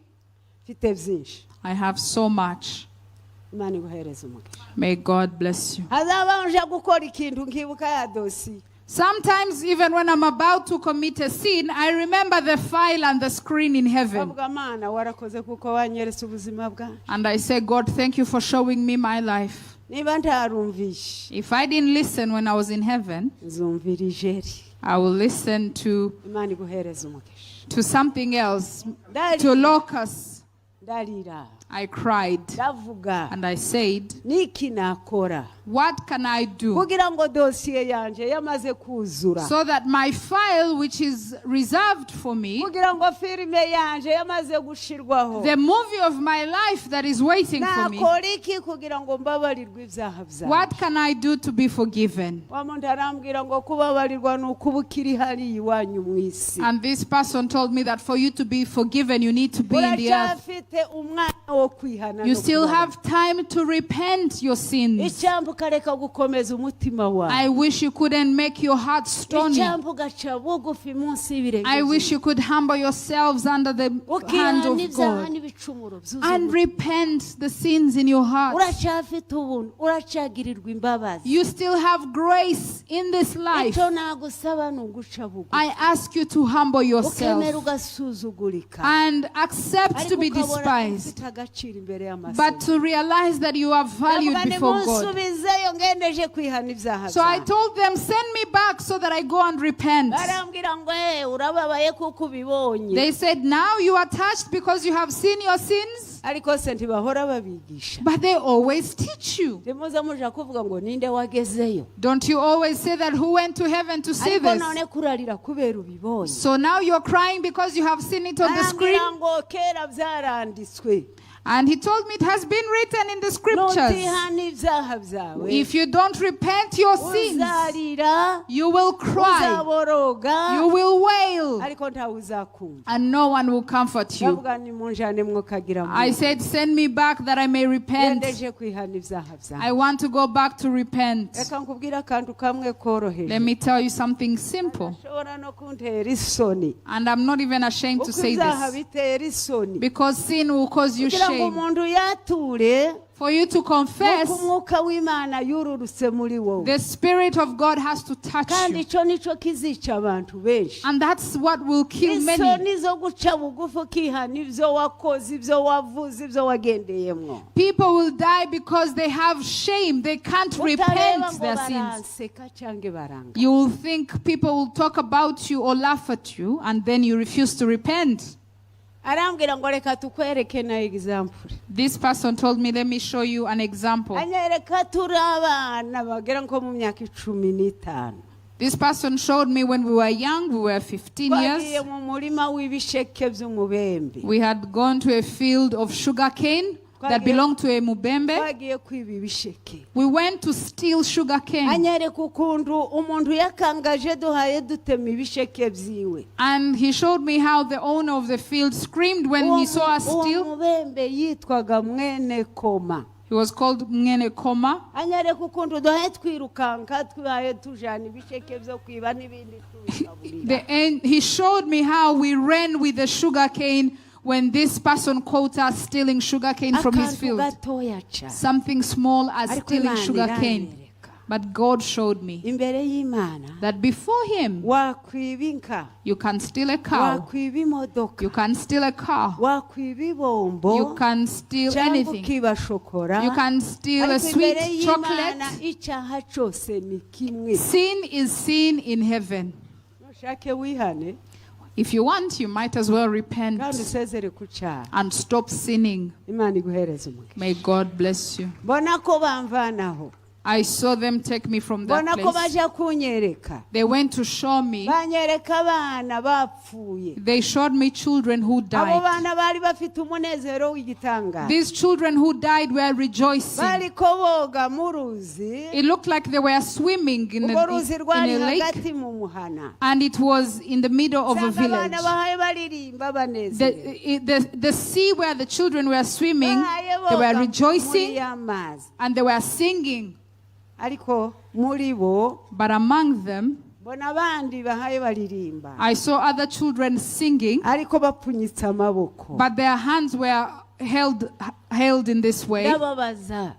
mfite byinshi. I have so much. Imana iguhereze umugisha. May God bless you. Hazaba nje gukora ikintu nkibuka ya dosiye. Sometimes, even when I'm about to commit a sin, I remember the file and the screen in heaven. Bavuga Mana warakoze kuko wanyeretse ubuzima bwanjye. And I say, "God, thank you for showing me my life." Niba ntarumvishe If I didn't listen when I was in heaven, nzumvira ijeri. I will listen to, Imana iguhereza umugisha. to something else, to Ndarira, locusts. ndarira, I cried ndavuga and I said, niki nakora "What can I do kugira ngo dosiye yanjye yamaze kuzura so that my file, which is reserved for me, kugira ngo filime yanjye yamaze gushirwaho the movie of my life that is waiting for me, nakora iki kugira ngo mbabarirwe ibyaha byanjye?" what can I do to be forgiven?" Wa muntu arambwira ngo kubabarirwa ni ukuba ukiri hariya iwanyu mu isi. And this person told me that for you to be forgiven, you need to be in the earth. Uracyafite umwanya wo kwihana You no still kubabarira. Have time to repent your sins. Icyampa ukareka gukomeza umutima wawe. I wish you couldn't make your heart stony. Icyampa ugaca bugufi munsi y'ibirenge I wish you could humble yourselves under the hand ukihana of ibyaha God n'ibicumuro byuzuye and umutima. Repent the sins in your heart. Uracyafite ubuntu uracyagirirwa imbabazi. You still have grace in this life. Icyo nagusaba ni uguca bugufi I ask you to humble ukemera yourself ugasuzugurika and accept ariko to be ukabona ko despised, ufite agaciro imbere y'amaso. But to realize that you are valued Ndavuga before God. nimunsubizeyo ngendeje kwihana ibyaha So I byanjye. Told them, "Send me back so that I go and repent." Barambwira ngo "Eh, urababaye kuko ubibonye." They said, "Now you are touched because you have seen your sins." Ariko se ntibahora babigisha? But they always teach you. Ntimuze muja kuvuga ngo ninde wagezeyo? Don't you always say that who went to heaven to see Ariko this? none kurarira kubera ubibonye. So now you're crying because you have seen it on the screen. Arambwira ngo kera byaranditswe. And he told me it has been written in the scriptures. Nutihana ibyaha byawe If you don't repent your sins, uzarira you will cry, uzaboroga you will wail, ariko ntawe uzakumva. And no one will comfort you. Ndavuga nimunjane mwokagira I said, "Send me back that I may repent." ngendeje kwihana ibyaha I byanjye. Want to go back to repent. Reka nkubwire akantu kamwe koroheje Let me tell you something simple. ushobora no kuntera isoni And I'm not even ashamed to uko say ibyaha this. bitera isoni Because sin will cause you kugira ngo shame. Umuntu yature For you to confess, nuko umwuka w'Imana yururutse muri wowe. The Spirit of God has to touch Kandi you. icyo nicyo kizica abantu benshi. And that's what will kill many. Isoni zo guca bugufi ukihana ibyo wakoze ibyo wavuze ibyo wagendeyemo. People will die because they have shame. They can't Utareba repent ngo their sins. baranseka cyangwa baranga. You will think people will talk about you or laugh at you, and then you refuse to repent. Arambwira ngo reka tukwereke na example. This person told me, "Let me show you an example." Anyereka turi abana bagera nko mu myaka 15. This person showed me when we were young, we were 15 Twagiye years. Mu murima w'ibisheke by'umubembe. We had gone to a field of sugarcane that belonged to a Mubembe. Twagiye kwiba ibisheke. We went to steal sugarcane. Anyereka ukuntu umuntu yakangaje duhaye dutema ibisheke byiwe. And he showed me how the owner of the field screamed when Uwo he saw us mu- uwo steal. mubembe yitwaga mwene Koma. He was called Mwene Koma. Anyereka ukuntu duhaye twirukanka twahaye tujana ibisheke byo kwiba n'ibindi tubigaburira. And he showed me how we ran with the sugarcane when this person caught us stealing sugarcane from his Akantu field. Gatoya cyane. Something small as Ariko stealing Imana sugarcane. iranyereka. But God showed me Imbere y'Imana that before him, wakwiba inka you can steal a cow, wakwiba imodoka you can steal a car, wakwiba ibombo you can steal cyangwa anything. ukiba shokora. You can steal a Ariko imbere sweet y'Imana chocolate. icyaha cyose ni kimwe. Sin is sin in heaven. Nushake wihane If you want, you might as well repent kandi usezere ku cyaha. And stop sinning. Imana iguhereze umugisha. May God bless you. Mbona ko bamvanaho. I saw them take me from that Mbona ko place. baja kunyereka. They went to show me. Banyereka abana bapfuye. They showed me children who Abo died. bana bari bafite umunezero w'igitangaza. These children who died were rejoicing. Bariko boga mu ruzi. It looked like they were swimming in Urwo ruzi a, in rwari a lake, hagati mu muhana. And it was in the middle of a Usanga abana village. bahaye baririmba banezerewe. The sea where the children were swimming, Bahaye they were boga muri rejoicing ya mazi. And they were singing. Ariko muri bo But among them, mbona abandi bahaye baririmba I saw other children singing, ariko bapfunyitse amaboko. But their hands were held in this way. Ndababaza.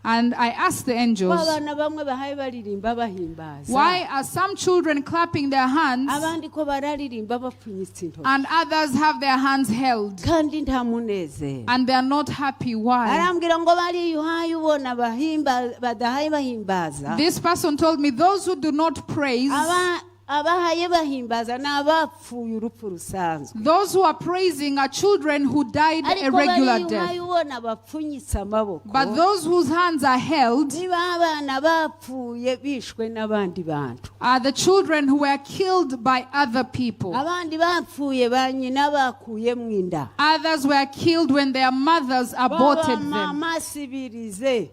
And I asked the Ko angels, abana bamwe bahaye baririmba bahimbaza, why are some children clapping their hands abandi ko bararirimba bapfunyitse intoki, and others have their hands held kandi nta munezero? And they are not happy? Why? Arambwira ngo bariya uhaye ubona bahimba badahaye bahimbaza, This person told me those who do not praise, aba abahaye bahimbaza ni abapfuye urupfu rusanzwe, those who are praising are children who died a ariko regular bariya death. uhaye ubona bapfunyitse amaboko, But those whose hands are held niba abana bapfuye bishwe n'abandi bantu, are the children who were killed by other people. Abandi bapfuye ba nyina bakuyemo inda, Others were killed when their mothers aborted them. Baba sibirize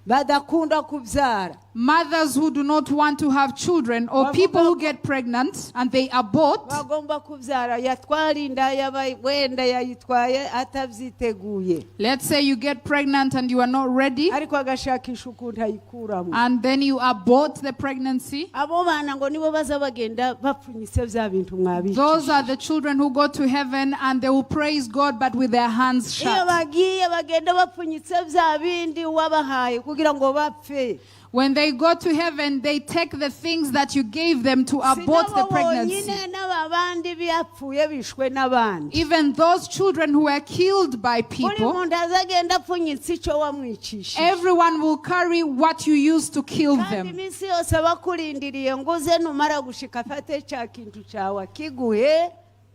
badakunda kubyara. Mothers who do not want to have children, or people who get pregnant and they abort. Bagomba kubyara yatwara inda yaba- wenda yayitwaye atabyiteguye, Let's say you get pregnant and you are not ready, ariko agashakisha ukuntu ayikuramo. And then you abort the pregnancy. Abo bana ngo nibo baza bagenda bapfunyitse bya bintu Those mwabicishije. Are the children who go to heaven and they will praise God, but with their hands Iyo shut. Bagiye bagenda bapfunyitse bya bindi wabahaye kugira ngo bapfe. When they go to heaven, they take the things that you gave them to Si abort the nabo pregnancy. Bonyine n'aba bandi bapfuye bishwe n'abandi. Even those children who were killed by Buri people, muntu azagenda apfunyitse icyo wamwicishije. Everyone will carry what you used to kill Kandi them. Iminsi yose abakurindiriye ngo uze numara gushika afate cya kintu cyawe akiguhe.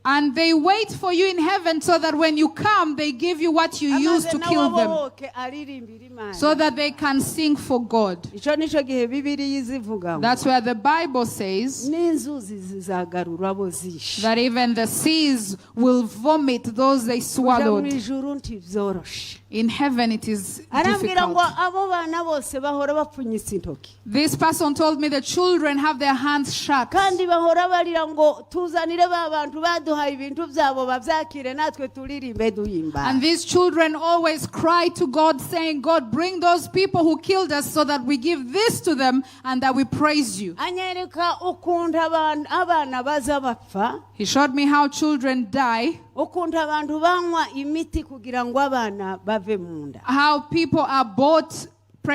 And they wait for you in heaven so that when you come, they give you what you used Amaze to nawe kill them abohoke aririmbira Imana. So that they can sing for God. Icyo nicyo gihe Bibiliya izivuga ngo That's where the Bible says n'inzuzi zizagarura abo zishe. That even the seas will vomit those they Kuja mu swallowed. Ijuru ntibyoroshe. In heaven, it is Arambwira ngo difficult. Abo bana bose bahora bapfunyitse intoki, This person told me the children have their hands shut. Kandi bahora barira ngo tuzanire ba bantu baduhaye ibintu byabo babyakire natwe turirimbe duhimbaza. And these children always cry to God, saying, "God, bring those people who killed us so that we give this to them and that we praise you." Anyereka ukuntu abantu- abana baza bapfa, He showed me how children die, ukuntu abantu banywa imiti kugira ngo abana bave mu nda. How people abort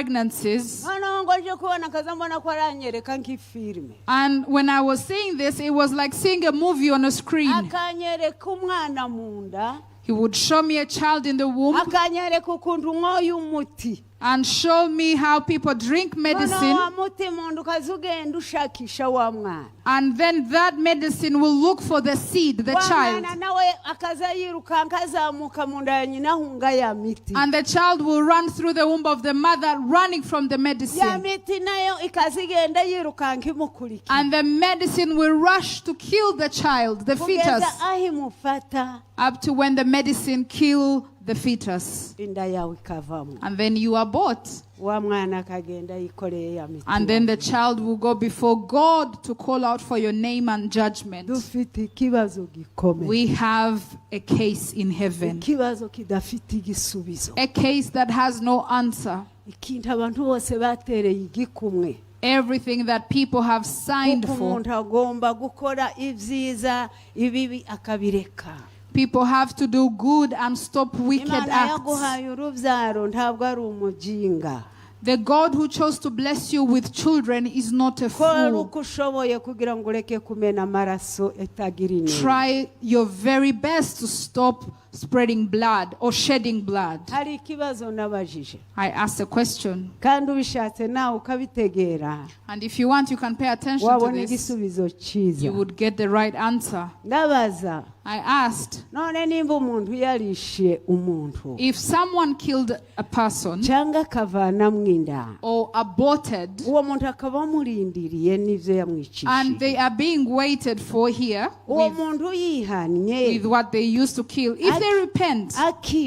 pregnancies. Noneho ngo nje kubona akaza mbona ko aranyereka nk'ifilime. And when I was seeing this, it was like seeing a movie on a screen. Akanyereka umwana mu nda, He would show me a child in the womb akanyereka ukuntu unyoye umuti, and show me how people drink noneho medicine. Wa muti mu nda ukaza ugenda ushakisha wa mwana. And then that medicine will look for the seed, the Wa child. Mwana nawe akaza yirukanka azamuka mu nda ya nyina ahunga ya miti. And the child will run through the womb of the mother, running from the Ya medicine. Miti nayo ikaza igenda yirukanka imukurikira, And the medicine will rush to kill the child, the kugeza fetus, aho imufata, up to when the medicine kill the fetus. Inda yawe ikavamo, And then you abort. Wa mwana akagenda yikoreye ya miti. And then the child will go before God to call out for your name and judgment. Dufite ikibazo gikomeye, We have a case in heaven, ikibazo kidafite igisubizo, a case that has no answer. Ikintu abantu bose batereye igikumwe, Everything that people have signed kuko for. Umuntu agomba gukora ibyiza ibibi akabireka. People have to do good and stop wicked Imana acts. Yaguhaye urubyaro ntabwo ari umujinga. The God who chose to bless you with children is not a Kora fool. Uko ushoboye kugira ngo ureke kumena amaraso itagira inenge. Try your very best to stop spreading blood or shedding blood. Hari ikibazo nabajije, I asked a question. Kandi ubishatse nawe ukabitegera, And if you want, you can pay attention to wabona this. Igisubizo cyiza. You would get the right answer. Ndabaza, I asked, none nimba umuntu yarishe umuntu, if someone killed a person cyangwa akavanamo inda, or aborted, uwo muntu akaba amurindiriye n'ibyo and yamwicishije, they are being waited for here uwo with, muntu yihannye, with what they used to kill, if they repent,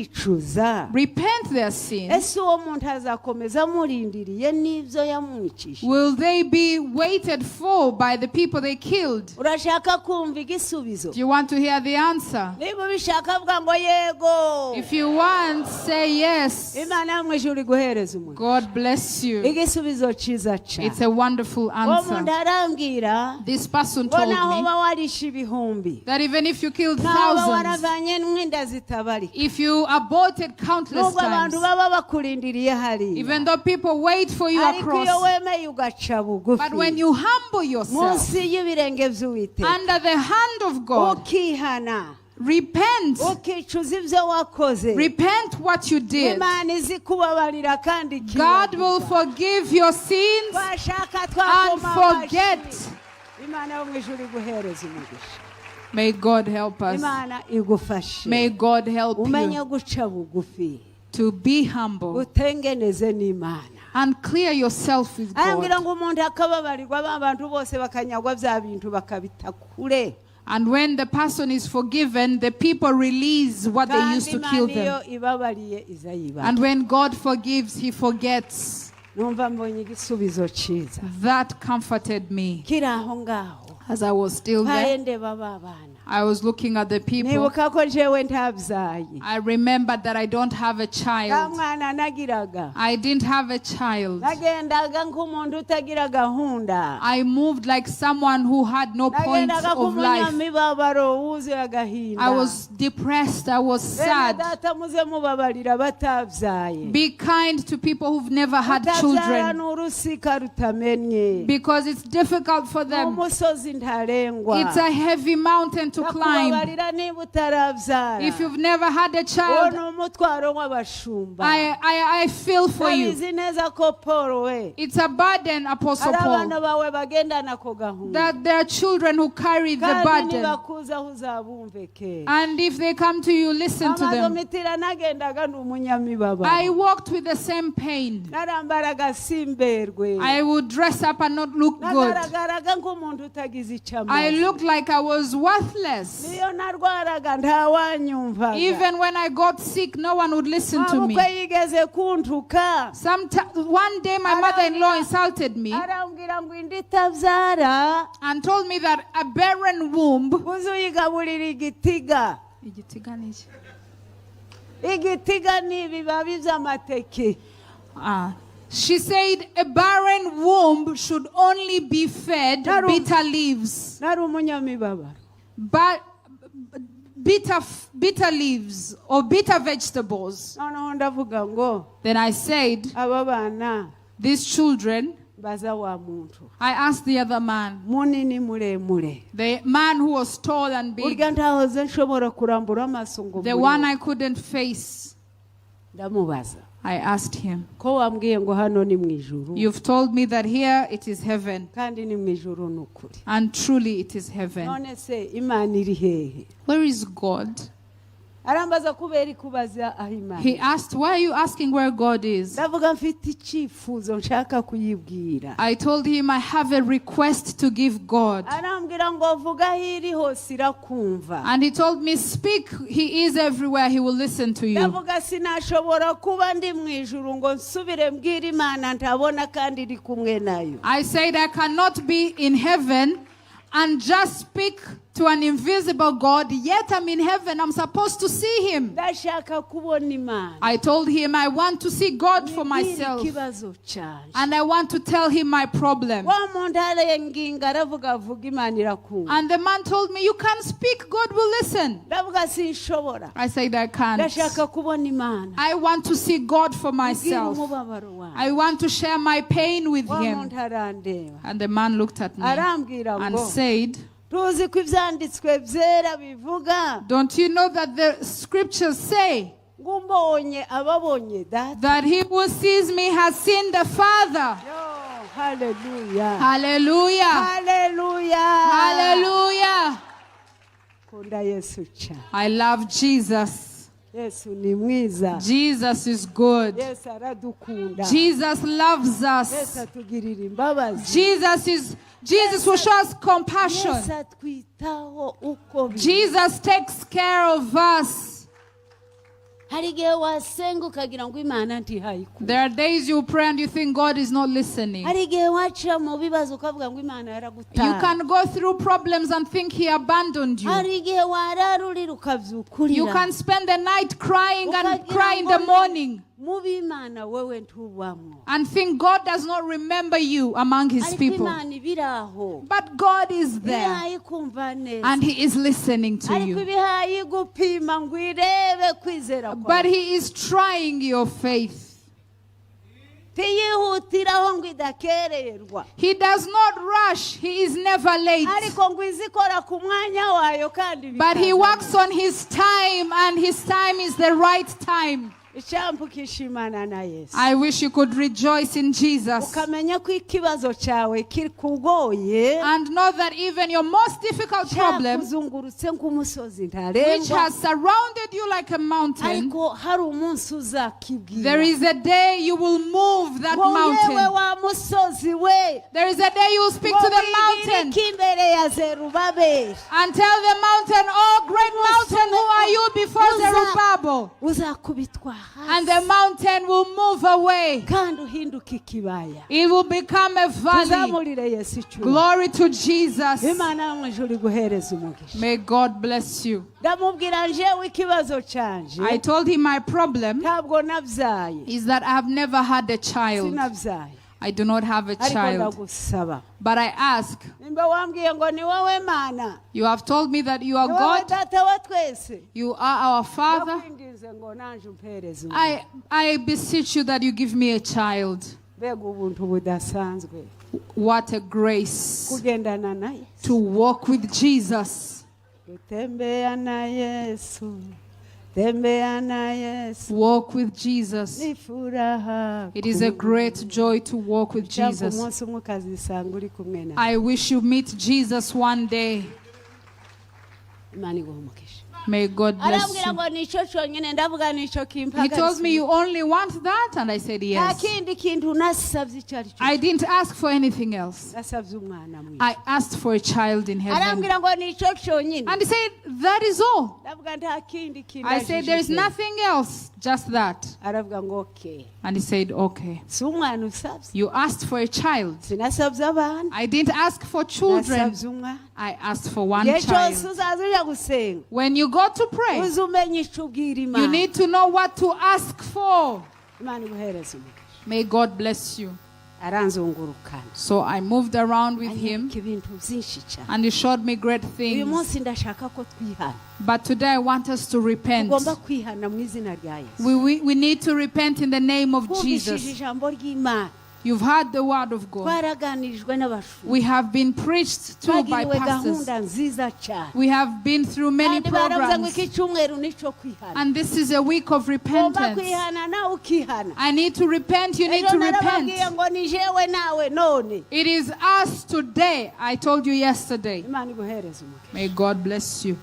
akicuza, repent their sin, ese uwo muntu azakomeza amurindiriye n'ibyo yamwicishije? Will they be waited for by the people they killed? Urashaka kumva igisubizo? Do you want to hear the answer? Niba ubishaka vuga ngo yego. If you want, say yes. Imana yo mu ijuru iguhereza umuntu. God bless you. Igisubizo cyiza cyane. It's a wonderful Uwo muntu answer. arambwira This person ngo told naho me uba warishe ibihumbi, that even if you killed naho uba thousands, waravanye n'inda inda zitabarika, If you aborted countless nubwo abantu times, baba bakurindiriye hariya, even though people wait for you ariko iyo across, wemeye ugaca but when bugufi you humble yourself munsi y'ibirenge by'Uwiteka, under the hand of God, ukihana, repent, ukicuza ibyo wakoze, repent what you did. Imana izi kubabarira kandi God will ikibabarira. Forgive your sins Twashaka and twakoma forget. amashyi. Imana yo mu ijuru iguhereza umugisha. May God help us. Imana igufashe May God help umenye you guca bugufi, to be humble utengeneze n'Imana. And clear yourself with Arambwira God. ngo umuntu akababarirwa, ba bantu bose bakanyagwa bya bintu bakabita kure. And when the person is forgiven, the people release what they Kandi used to Imana kill them. iyo ibabariye iza yibara. And when God forgives, He forgets. Numva mbonye igisubizo cyiza That comforted me. kiri aho ngaho. As I was still Mpaye there, ndeba ba bana, I was looking at the people. nibuka ko jewe ntabyaye. I remembered that I don't have a Nta child. mwana nagiraga. I didn't have a child. Nagendaga nk'umuntu utagira gahunda. I moved like someone who had no point Nagendaga of life. nk'umunyamibabaro wuzuye agahinda. I was depressed. I was Bene sad. data, muze mubabarira batabyaye. Be kind to people who've never had Utabyara children ni urusika rutamennye, because it's difficult for them. umusozi ntarengwa. It's a heavy mountain to climb. Ndakubabarira niba utarabyara. If you've never had a Uwo child, ni umutwaro w'abashumba. I feel for you. Ndabizi neza ko Paul we, It's a burden, Apostle hari abana Paul, bawe bagendana ako gahunda, that there are children who carry the kandi burden. nibakuzaho uzabumve ke. And if they come to you, listen to them. Amazomitira nagendaga ndi I umunyamibabaro. walked with the same pain. Narambaraga simberwe. I would dress up and not look good. Nagaragaraga nk'umuntu utagize icyo I amaze. looked like I was worthless. Niyo narwaraga ntawanyumvaga. Even when I got sick, no one would listen to me. Mabukwe yigeze kuntuka. One day, my mother-in-law insulted me Arambwira ngo inda itabyara and told me that a barren womb. uze uyigaburira igitiga. Igitiga ni ibibabi by'amateke. Ah. She said a barren womb should only be fed bitter leaves. Nari umunyamibabaro. But bitter leaves or bitter vegetables. Noneho ndavuga ngo Then I said, aba bana, these children, baza wa muntu I asked the other man, munini muremure, the man who was tall and big, urya ntahoze nshobora kurambura amaso ngo the murebe. one I couldn't face. Ndamubaza, I asked him, ko wambwiye ngo hano ni mu ijuru, "You've told me that here it is heaven, kandi ni mu ijuru ni ukuri, and truly it is heaven. None se Imana iri hehe?" Where is God?" Arambaza kubera ikubaza aho Imana He asked, "Why are you asking where God is?" Ndavuga mfite icyifuzo nshaka kuyibwira. I told him, "I have a request to give God." Arambwira ngo vuga aho iri hose irakumva. And he told me, "Speak, he is everywhere, he will listen to you." Ndavuga sinashobora kuba ndi mu ijuru ngo nsubire mbwire Imana ntabona kandi iri kumwe nayo. I said, "I cannot be in heaven and just speak to an invisible God, yet I'm in heaven. I'm supposed to see him." Ndashaka kubona Imana. I told him, "I want to see God for Nibwire myself, ikibazo cyanjye. and I want to tell him my problem." Wa muntu arenginga aravuga avuga Imana irakumva. And the man told me, "You can speak, God will listen." Ndavuga sinshobora. I said, "I can't. Ndashaka kubona Imana. I want to see God for Mbwire myself. umubabaro wanjye. I want to share my pain with Wa him." muntu arandeba. And the man looked at me Arambwira and ngo said, tuzi ko ibyanditswe byera bivuga "Don't you know that the scriptures say ngo umbonye ababonye data?" that he who sees me has seen the Father?" Yo, haleluya. Hallelujah. Haleluya. Hallelujah. Kunda Yesu cyane. I love Jesus. Yesu ni mwiza. Jesus is good. Yesu aradukunda. Jesus loves Yesu us. atugirira imbabazi. Jesus will show us compassion. Yesu atwitaho uko biri. Jesus takes care of us. Hari igihe wasenga ukagira ngo Imana ntihayikunda. There are days you pray and you think God is not listening. Hari igihe waca mu bibazo ukavuga ngo Imana You yaragutaye. can go through problems and think He abandoned you. Hari igihe warara urira ukabyuka You urira. can spend the night crying and Ukagira cry in the ngo morning. Mu b'Imana wowe ntubamwo. And think God does not remember you among his Ariko people. Imana iba iri aho. But God is there Ibihaye kumva neza. And he is listening to Ariko you. ibihaye igupima ngo irebe kwizera But kwawe. he is trying your faith. Ntiyihutiraho ngo idakererwa. He does not rush. He is never late. Ariko ngo izikora ku mwanya wayo kandi But he bikaza. works on his time, and his time is the right time. Icyampa ukishimana na Yesu. I wish you could rejoice in Jesus Ukamenya ko ikibazo cyawe kikugoye and know that even your most difficult problem, cyakuzungurutse nk'umusozi which ntarengwa, has surrounded you like a mountain, ariko hari umunsi uzakibwira there is a day you will move that ngo yewe mountain. wa musozi we, There is a day you will speak ngo to the mountain wigirike imbere ya Zerubabeli. And tell the mountain, "Oh, great mountain, who are you before Zerubbabel?" Uzakubitwa And the hasi mountain will move away. kandi uhinduke ikibaya. It will become a valley. Tuzamurire Yesu icyubahiro. Glory to Jesus. Imana yo mu ijuru iguhereze umugisha. May God bless you. Ndamubwira njewe ikibazo canje I told him my problem ntabwo nabyaye. Is that I have never had a child. Sinabyaye. I do not have a Ariko child. ndagusaba But I ask, nimba wambwiye ngo ni wowe Mana, you have told me that you are ni wowe God, data wa twese, you are our Father. ndakwinginze ngo nanje umpereze umwana. I beseech you that you give me a child. Mbega ubuntu budasanzwe What a grace kugendana na Yesu. To walk with Jesus. Gutembea na Yesu, tembea na Yesu Walk with Jesus. ni furaha. It is a great joy to walk with Cyangwa Jesus. umunsi umwe ukazisanga uri kumwe nawe. I wish you meet Jesus one day. Imana iguhe umugisha. May God bless Arambwira you. ngo nicyo cyonyine, ndavuga nicyo He kimpagaritse. told me, "You only want that?" And I said, Nta "Yes." kindi kintu nasabye icyo ari cyo. I didn't ask for anything else. Nasabye umwana mwiza. I asked for a child in heaven. Arambwira ngo nicyo cyonyine. And he said, "That is all." Ndavuga nta kindi kintu. I said, "There is nothing else, just that." Aravuga ngo okay. And he said, "Okay." Si umwana usabye. You asked for a child. Sinasabye abana. I didn't ask for children. Nasabye umwana. I asked for one Igihe cyose child. uzaza ujya gusenga, When you go to pray, uze umenye icyo ubwira you Imana. need to know what to ask for. Imana iguhereze umugisha. May God bless you. Aranzungurukana. So I moved around with him Anyereka ibintu byinshi cyane. And he showed me great Uyu things. munsi ndashaka ko twihana. But today I want us to repent. Tugomba kwihana mu izina rya Yesu. We need to repent in the name of Twumvishije Jesus. ijambo ry'Imana. You've heard the word of God. Twaraganirijwe n'abashumba. We have been preached to by Twagiriwe pastors. gahunda nziza cyane. We have been through many Kandi baravuze ngo programs. iki cyumweru nicyo kwihana. And this is a week of Ugomba repentance. kwihana nawe ukihana. I need to repent. You need Ejo to repent. narababwiye ngo ni jewe nawe none. It is us today. I told you yesterday. Imana iguhereze umugisha. May God bless you.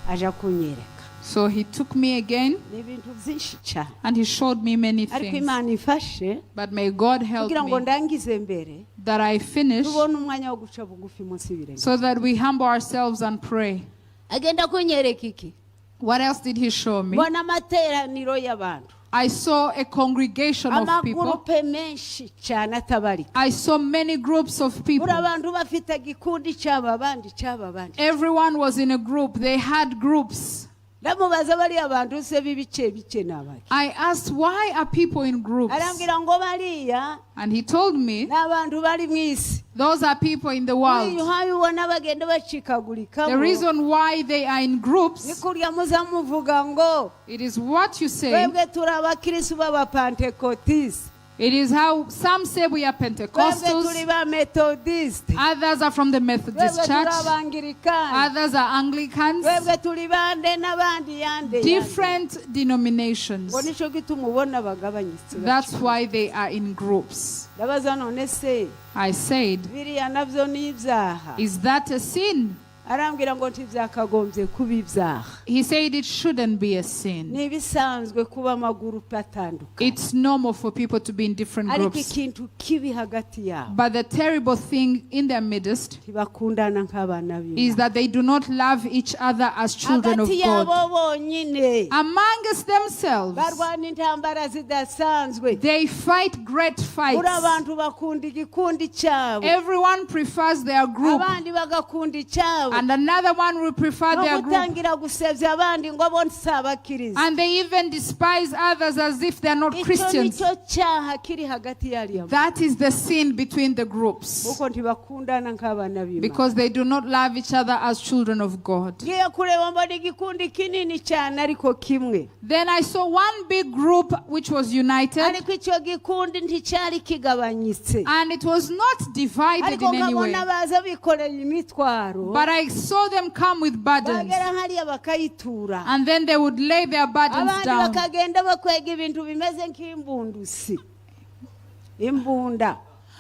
Aja kunyereka So he took me again ni ibintu byinshi cyane. And he showed me many Ariko things. Imana ifashe But may God help kugira ngo me ndangize mbere that I finish tubone umwanya wo guca bugufi munsi y'ibirenge. So that we humble ourselves and pray. Agenda kunyereka iki? What else did he show me? Mbona amateraniro y'abantu. I saw a congregation of people. Amagurupe menshi cyane atabarika. I saw many groups of people. Buri abantu bafite igikundi cyabo abandi cyabo abandi. Everyone was in a group. They had groups. Ndamubaza bariya bantu se b'ibice bice ni abaki? I asked, "Why are people in groups?" Arambwira ngo bariya And he told me, ni abantu bari mu isi. "Those are people in the Uriya world." uhaye ubona bagenda bacikagurikamo. The reason why they are in Ni groups, kurya muza muvuga ngo it is what you say. twebwe turi abakirisitu b'abapantekotisi. It is how some say we are Twebwe turi Pentecostals, ba Methodiste. Others are from the Methodist Twebwe turi Church, Abangirikani. Others are Anglicans, Twebwe turi bande n'abandi yande yande. Different denominations. Ngo nicyo gituma ubona bagabanyitse. That's why they are in groups. Ndabaza none se I said, biriya nabyo ni ibyaha? "Is that a sin?" Arambwira ngo ntibyakagombye kuba ibyaha. He said it shouldn't be a sin. Ni ibisanzwe kuba amagurupe atandukanye. It's normal for people to be in different Ariko groups. ikintu kibi hagati yabo But the terrible thing in their midst ntibakundana nk'abana is b'Imana. That they do not love each other as children of Hagati yabo God. bonyine Amongst themselves, barwana intambara zidasanzwe. They fight great Buri fights. abantu bakunda igikundi cyabo. Everyone prefers their group. Abandi bagakunda icyabo. ryabo And another one will prefer No their group. Gutangira gusebya abandi ngo bo si abakristo. And they even despise others as if they are not Icyo Christians. nicyo cyaha kiri hagati y'ariya. That is the sin between the groups. Kuko ntibakundana nk'abana b'Imana. Because they do not love each other as children of God. Ngiye kureba mbona igikundi kinini cyane ariko kimwe. Then I saw one big group which was united, Ariko icyo gikundi nticyari kigabanyitse. And it was not divided Ariko in any way. Nkabona baza bikoreye imitwaro. But I saw them come with burdens, Bagera hariya bakayitura. And then they would lay their burdens Abandi down. Bakagenda bakwega ibintu bimeze nk'imbundusi imbunda.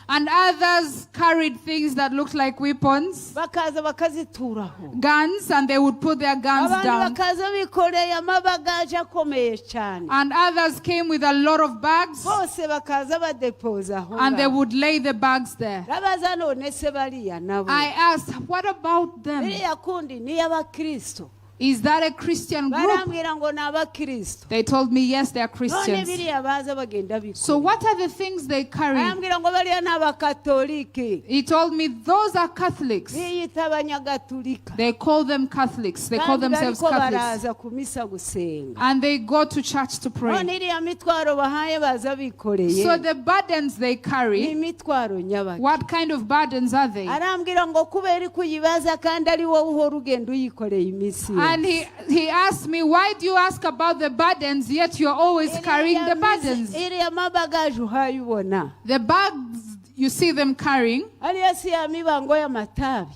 And others carried things that looked like weapons, Bakaza bakazituraho. Guns, and they would put their guns Abandi down. Bakaza bikoreye amabagaje akomeye cyane. And others came with a lot of bags, Bose bakaza badepoza aho and they ngaho. Would lay the bags there. Ndabaza none se bariya nabo I asked, "What about them? Biriya kundi ni iy'abakristo. Is that a Christian group?" Barambwira ngo ni abakristo. They told me, "Yes, they are None Christians." biriya baza bagenda So, bikora. what are the things they carry? Arambwira ngo bariya ni abakatolike. He told me, "Those are Catholics." Biyita abanyagatulika. They call them Catholics. They call Kandi themselves bariko Catholics. Baraza ku misa gusenga. And they go to church to pray. None iriya mitwaro bahaye baza bikoreye So, the burdens they ni carry, imitwaro nyabaki? What kind of burdens are they? Arambwira ngo kubera ko uyibaza kandi ari wowe uhora ugenda uyikoreye iminsi yose. And he asked me, "Why do you ask about the burdens, yet you're always carrying the burdens?" Iriya mabagaje uhaye ubona The bags you see them carrying, ariya si ya mibango y'amatabi.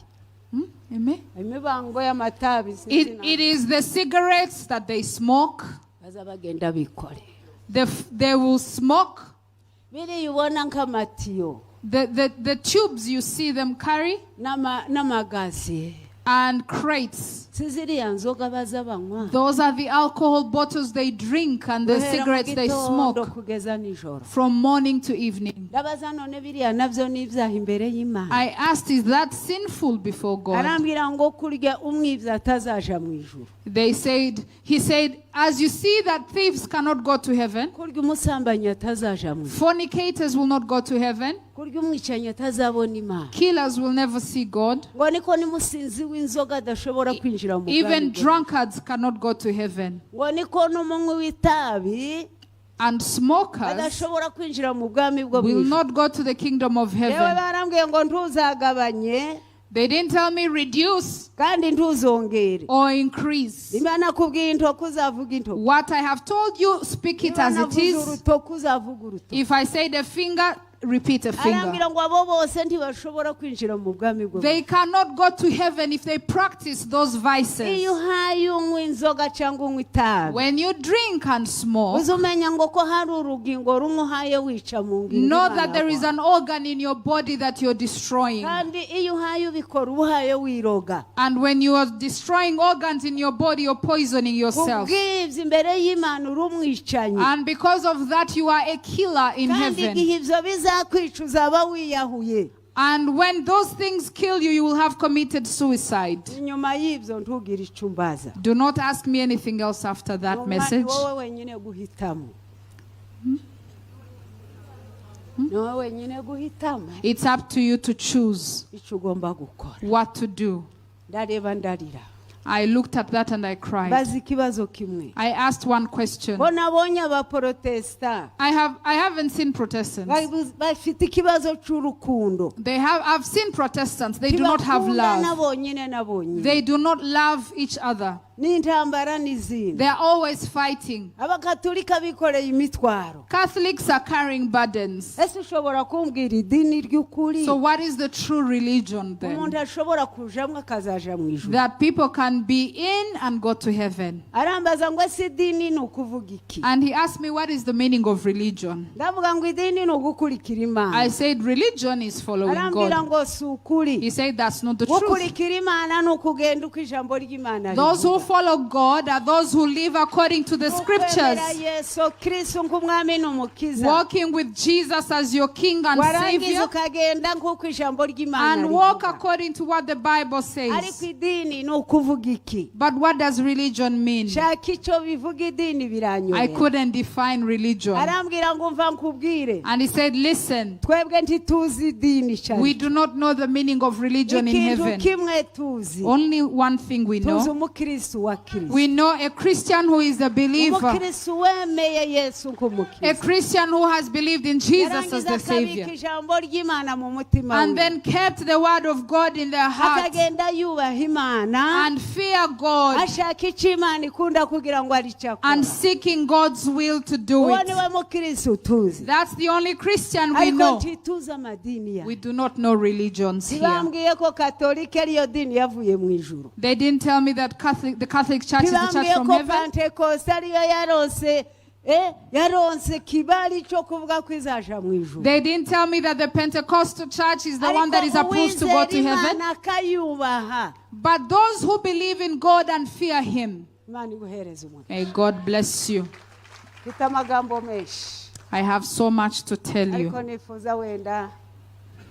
Amen? Imibango y'amatabi sinzi It is the cigarettes that they smoke. Baza bagenda bikoreye. They will smoke. Biriya ubona nk'amatiyo The tubes you see them carry n'amagaziye and crates. Si ziriya nzoga baza banywa. Those are the alcohol bottles they drink and the Guhera mu cigarettes they gitondo smoke kugeza nijoro. From morning to evening. Ndabaza none biriya nabyo ni ibyaha imbere y'Imana? I asked, "Is that sinful before God?" Arambwira ngo kurya umwibyi atazaja mu ijuru. He said, "As you see that thieves cannot go to heaven, Kurya umusambanyi atazaja mu ijuru. Fornicators will not go to heaven, Kurya umwicanyi atazabona Imana. Killers will never see God, Ngo niko n'umusinzi w'inzoga adashobora kwinjira mu bwami even bwe. Drunkards cannot go to heaven, Ngo niko n'umunywi w'itabi and smokers adashobora kwinjira mu bwami bwo mu will ijuru. Not go to the kingdom of Yewe heaven." barambwiye ngo ntuzagabanye They didn't tell me reduce kandi ntuzongere. Or increase. Imana akubwiye intoki uzavuga intoki. What I have told you, speak it Niba as it navuze is. urutoki uzavuga urutoki. If I say the finger, repeat a finger. Arambwira ngo abo bose ntibashobora kwinjira mu bwami bwo They cannot go to heaven if they practice those vices. Iyo uhaye unywa inzoga cyangwa unywa itabi When you drink and smoke, uze umenya ngo ko hari urugingo rumwe uhaye wica mu ngingo know Imana that there is yaguhaye. An organ in your body that you're destroying. Kandi iyo uhaye ubikora uba uhaye wiroga. And when you are destroying organs in your body, you're poisoning yourself. Kubw'ibyo imbere y'Imana uri umwicanyi. And because of that, you are a killer in Kandi heaven. Igihe ibyo bizakwica uzaba wiyahuye. And when those things kill you, you will have committed suicide. Inyuma y'ibyo ntugire icyo umbaza. Do not ask me anything else after that Ni message. wowe wenyine guhitamo. Ni wowe wenyine guhitamo It's up to you to choose icyo ugomba gukora. What to do. Ndareba ndarira. I looked at that and I cried. Mbaza ikibazo kimwe. I asked one question. Ko nabonye abaporotesita I haven't seen Protestants. Bafite ikibazo cy'urukundo. They have I've seen Protestants. They do not have Ntibakundana love. bonyine na bonyine. They do not love each other. N'intambara n'izindi. They are always fighting. Abakatolika bikoreye imitwaro. Catholics are carrying burdens. Ese ushobora kumbwira idini ry'ukuri So what is the true religion then? umuntu ashobora kujamo akazaja mu ijuru? That people can be in and go to heaven. Arambaza ngo ese idini ni ukuvuga iki? And he asked me, "What is the meaning of religion?" Ndavuga ngo idini ni ugukurikira Imana. I said, "Religion is following Arambwira God." ngo si ukuri. He said, "That's not the truth. Gukurikira Imana ni ukugenda uko ijambo ry'Imana Those who rivuga. follow God are those who live according to the Ukwemera scriptures, Yesu Kristo nk'umwami n'umukiza, walking with Jesus as your King and warangiza Savior, ukagenda nk'uko ijambo ry'Imana and walk rivuga. According to what the Bible Ariko says. Idini ni ukuvuga iki? But what does religion mean? Shaka icyo bivuga idini I biranyobera. Couldn't define religion. Arambwira ngo umva nkubwire, And he said, "Listen, twebwe ntituzi idini cyane. We do not know the meaning of religion in Ikintu heaven. Kimwe tuzi, Only one thing we tuzi know. Umukristo wa Kristo, We know a Christian who is a believer, umukristo wemeye Yesu a nk'umukiza, Christian who has believed in Jesus as yarangiza the akabika Savior, ijambo ry'Imana mu mutima and we, then kept the word of God in their heart akagenda yubaha Imana, and fear God ashaka icyo Imana ikunda kugira ngo aricyo akora. And seeking God's will to do Uwo it." niwe mukristo tuzi. That's the only Christian we Ariko know. ntituzi amadini ya We do not know religions here. ntibambwiye ko Katolika ariyo dini yavuye mu ijuru. They didn't tell me that the Catholic Church is the church Ntibambwiye from ko heaven. Pantekoste ariyo yaronse yaronse kibali cyo kuvuga ko izaja mu ijuru. They didn't tell me that the Pentecostal church is the one that is approved to go Uwizera to heaven. Imana akayubaha, But those who believe in God and fear Him, Imana iguhereza umugisha. May God bless you. Mfite amagambo menshi, I have so much to tell you, ariko nifuza wenda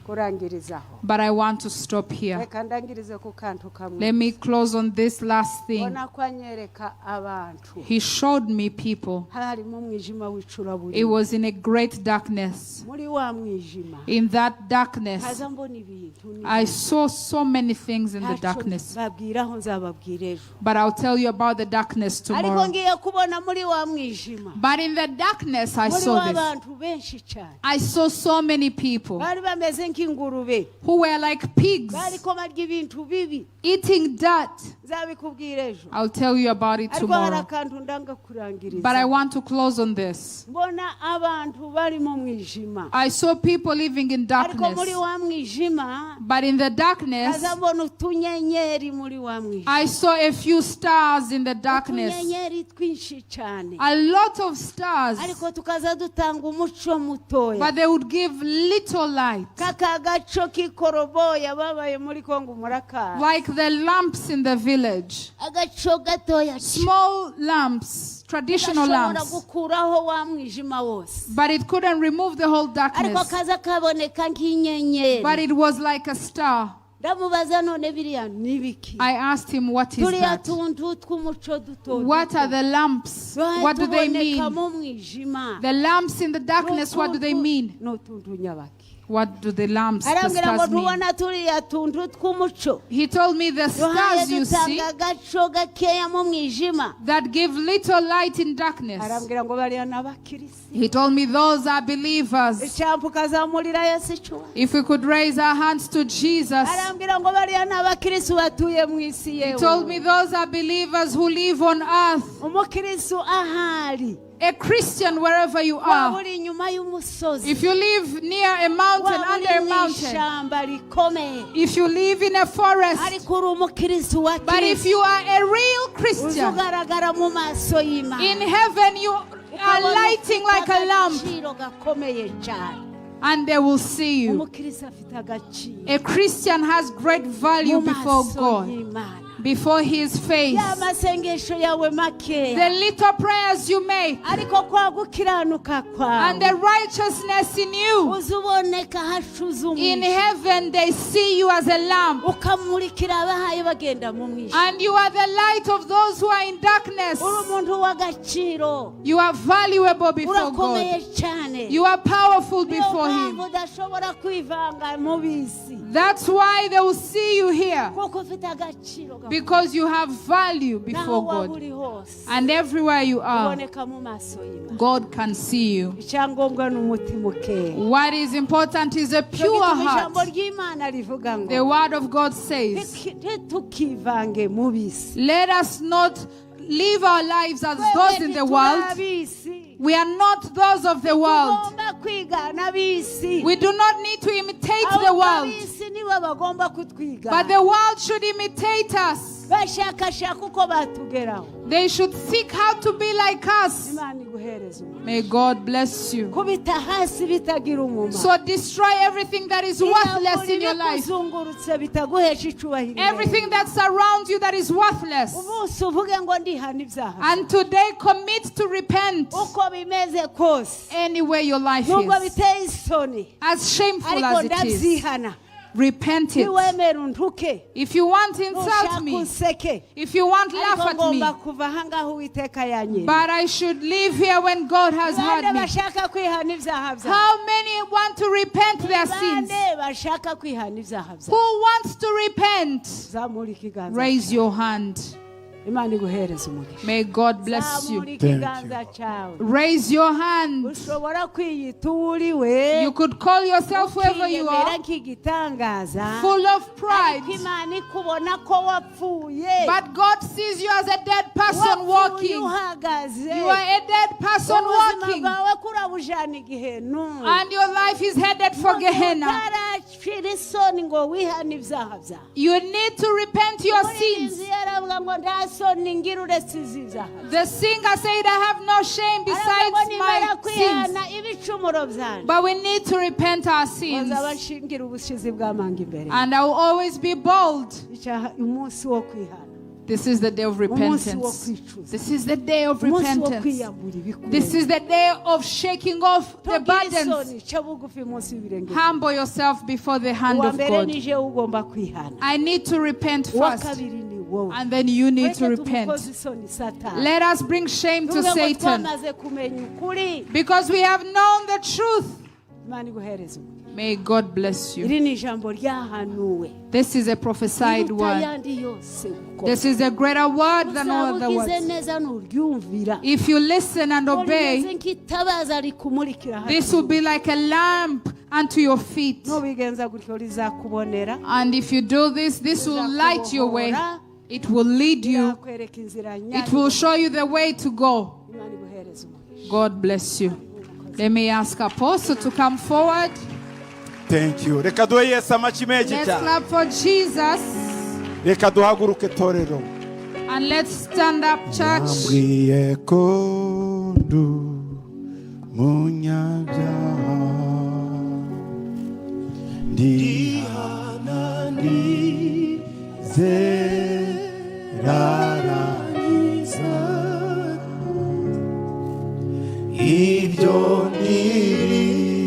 kurangirizaho. But I want to stop here. Reka ndangirize ku kantu kamwe. Let me close on this last thing. Mbona ko anyereka abantu, He showed me people. Harimo umwijima w'icuraburindi. It was in a great darkness. Muri wa mwijima In that darkness, haza mbona ibintu n'ibintu. I saw so many things in the Ntacyo darkness. Babwiraho nzababwira ejo. But I'll tell you about the darkness Ariko tomorrow. Ngiye kubona muri wa mwijima, But in the darkness, I muri saw wa this. Bantu benshi cyane I saw so many people bari bameze nk'ingurube, who were like pigs bariko barya ibintu bibi. Eating dirt. Nzabikubwira ejo. I'll tell you about it Ariko hari tomorrow. Akantu ndanga kurangiriza. But I want to close on this. Mbona abantu bari mu mwijima, I saw people living in ariko muri darkness. Wa mwijima But in the darkness, haza mbona utunyenyeri muri wa mwijima, I saw a few stars in the darkness. Utunyenyeri twinshi cyane, A lot of stars. Ariko tukaza dutanga umuco mutoya, But they would give little light. Kaka gaco k'ikoroboya babaye muri Kongo murakazi, Like the lamps in the village. Agaco gatoya Small lamps, traditional gashobora lamps. Gukuraho wa mwijima wose, But it couldn't remove the whole ariko darkness. Kaza kaboneka nk'inyenyeri. But it was like a star. Ndamubaza none biriya ni biki? I asked him, "What is Turiya that? Tuntu tw'umuco duto What are the lamps? What do they tuboneka mean? Mu mwijima. The lamps in the darkness, what do they mean?" Ni utuntu nyabaki? What do the lamps, the Arambwira ngo stars mean? ntubona turiya tuntu tw'umuco He told me, "The duhaye stars you see dutanga agaco gakeya mu mwijima. That give little light in darkness." Arambwira ngo bariya ni abakirisi. He told me, "Those are believers." Icyampa ukazamurira Yesu icyubahiro. If we could raise our hands to Jesus. Arambwira ngo bariya ni abakirisi batuye mu isi. He Yewe, told me, "Those are believers who live on earth." umukirisi ahari, A Christian, wherever you waba are, uri inyuma y'umusozi, if you live near a mountain, waba under uri a mu mountain, ishyamba rikomeye, if you live in a forest, ariko uri umukirisi wa but if Kristo, you are a real Christian, uzugaragara mu maso y'Imana, in heaven you are Ukabona lighting ufite like a lamp, agaciro gakomeye cyane. And they will see you. Umukirisi afite agaciro A Christian has great value mu before maso God, y'Imana. Before His face. Ya masengesho yawe makeya, The little prayers you make ariko kwa gukiranuka and the kwawe righteousness in you, uzuboneka hashuze in umwijima, heaven they see you as a lamp. Ukamurikira abahaye bagenda mu mwijima. And you are the light of those who are in darkness. Uri umuntu w'agaciro. You are valuable before Urakomeye God. Cyane. You are powerful Niyo before Him. mpamvu udashobora kwivanga mu bisi, That's why they will see you here. Kuko ufite agaciro gakomeye. Because you have value Naho before waba God. uri hose, And everywhere you are, uboneka mu maso y'Imana. God can see you. Icyangombwa ni umutima ukeye. What is important is a Cyo pure gituma ijambo heart. ry'Imana rivuga ngo The word of God says, ntitukivange mu bisi. let us not live our lives as those in the world. Abisi. We are not those of the world. Tugomba kwigana abisi. We do not need to imitate the Ahubwo world, abisi nibo bagomba kutwigana. But the world should imitate us. Bashakashaka uko batugeraho. They should seek how to be like us. Imana iguhereze umugisha. May God bless you. Kubita hasi bitagira umumaro. So destroy everything that is worthless in your life. Ibikuzungurutse bitaguhesha icubahiro. Everything that surrounds you that is worthless. Umunsi uvuge ngo ndihana ibyaha. And today commit to repent Uko bimeze kose, anywhere your life nubwo is. Biteye isoni, As shameful ariko as it is. ndabyihana. Repent it. Niwemera untuke, If you want, insult nushaka me. unseke, If you want, laugh ariko at me. ngomba kuva ahangaha Uwiteka yanyereye. But I should leave here when God has Bande heard me. bashaka kwihana ibyaha byabo? How many want to repent their sins? Bande bashaka kwihana ibyaha byabo? Who wants to repent? Zamura ikiganza. Raise your hand. Imana iguhereze umugisha. May God bless you. Zamura ikiganza cyawe. Raise your hand. Ushobora kwiyita uwo uri we, You could call yourself whoever you ukiyemera are, nk'igitangaza, full of ariko pride. Imana ikubona ko wapfuye. But God sees you as a dead person Wapfuye walking. uhagaze. You are a dead person Ubuzima walking. bwawe kurabujana igihenu. And your life is headed for Gehenna. Utarashira isoni ngo wihane ibyaha byawe. You need to repent your Umuririmbyi sins. yaravuga ngo nta soni ngira uretse izi byaha. The singer said, "I have no shame Aravuga ngo besides nimara my sins." kwihana ibicumuro byanjye, But we need to repent our sins. nzaba nshingira ubushizi bw'amanga imbere. And I will always be bold. Icyaha umunsi wo kwihana. This is the day of Umunsi wo repentance. kwicuza. This is the day of Umunsi wo repentance. kwiyambura ibikureba. This is the day of shaking off the Ntugire burdens. isoni, ca bugufi munsi y'ibirenge. Humble yourself before the hand Uwa of mbere God. ni jewe ugomba kwihana. I need to repent Uwa first. kabiri ni wowe. And then you need to Reka repent. tumukoze isoni Satani. Let us bring shame to Tuvuge ngo Satan twamaze kumenya ukuri. because we have known the truth. Imana iguhereze umugisha. May God bless you. Iri ni ijambo ryahanuwe. This is a prophesied Riruta word. ayandi yose gukora. This is a greater word than all Uzaba other ugize words. neza nuryumvira. If you listen and Ngo obey, rimeze nk'itabaza rikumurikira hano. this will be like a lamp unto your feet. Nubigenza gutyo rizakubonera. And if you do this, this will light your way. It will lead you. Rizakwereka inzira It will nyayo. show you the way to go. Imana iguhereze umugisha. God bless you. Let me ask Apostle to come forward. Thank you. Reka duhe Yesu amashyi menshi Let's cyane. Clap for Jesus. Reka duhaguruke torero. And let's stand up, church. Yambwiye ko ndi munyabyaha ndihana ndizerarangiza ibyo ndirimba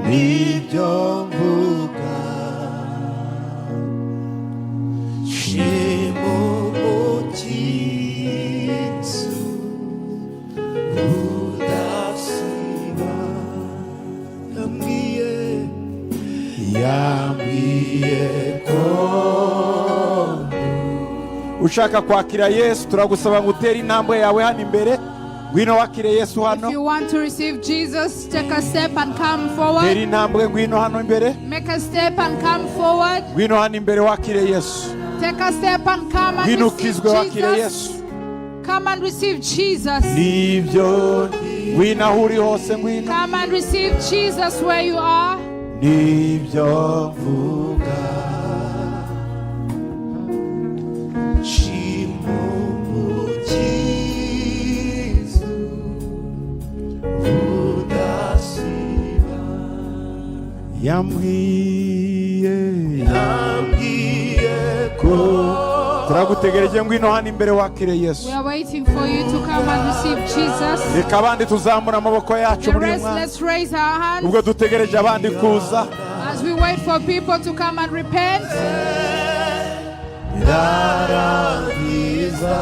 nibyo mvuga shima umukiza udasiba yambwiye yambwiye ko ushaka kwakira Yesu turagusaba ngo utere intambwe yawe hano imbere ngwino wakire Yesu hano. If you want to receive Jesus, take a step and come Tera forward. intambwe ngwino hano imbere. Make a step and come forward. Ngwino hano imbere wakire Yesu. Take a step and come and Ngwino receive ukizwe wakire Jesus. Yesu. Come and receive Jesus. Nibyo ngwino aho uri hose ngwino. Come and receive Jesus where you are. Nibyo mvuga shima umukiza udasiba yambwiye yambwiye ko turagutegereje ngwino hano imbere wakire Yesu. We are waiting for you to come and receive Jesus. Reka abandi tuzamura amaboko yacu The muri uyu rest, mwanya let's raise our hands ubwo dutegereje abandi kuza. As we wait for people to come and repent. Irarangiza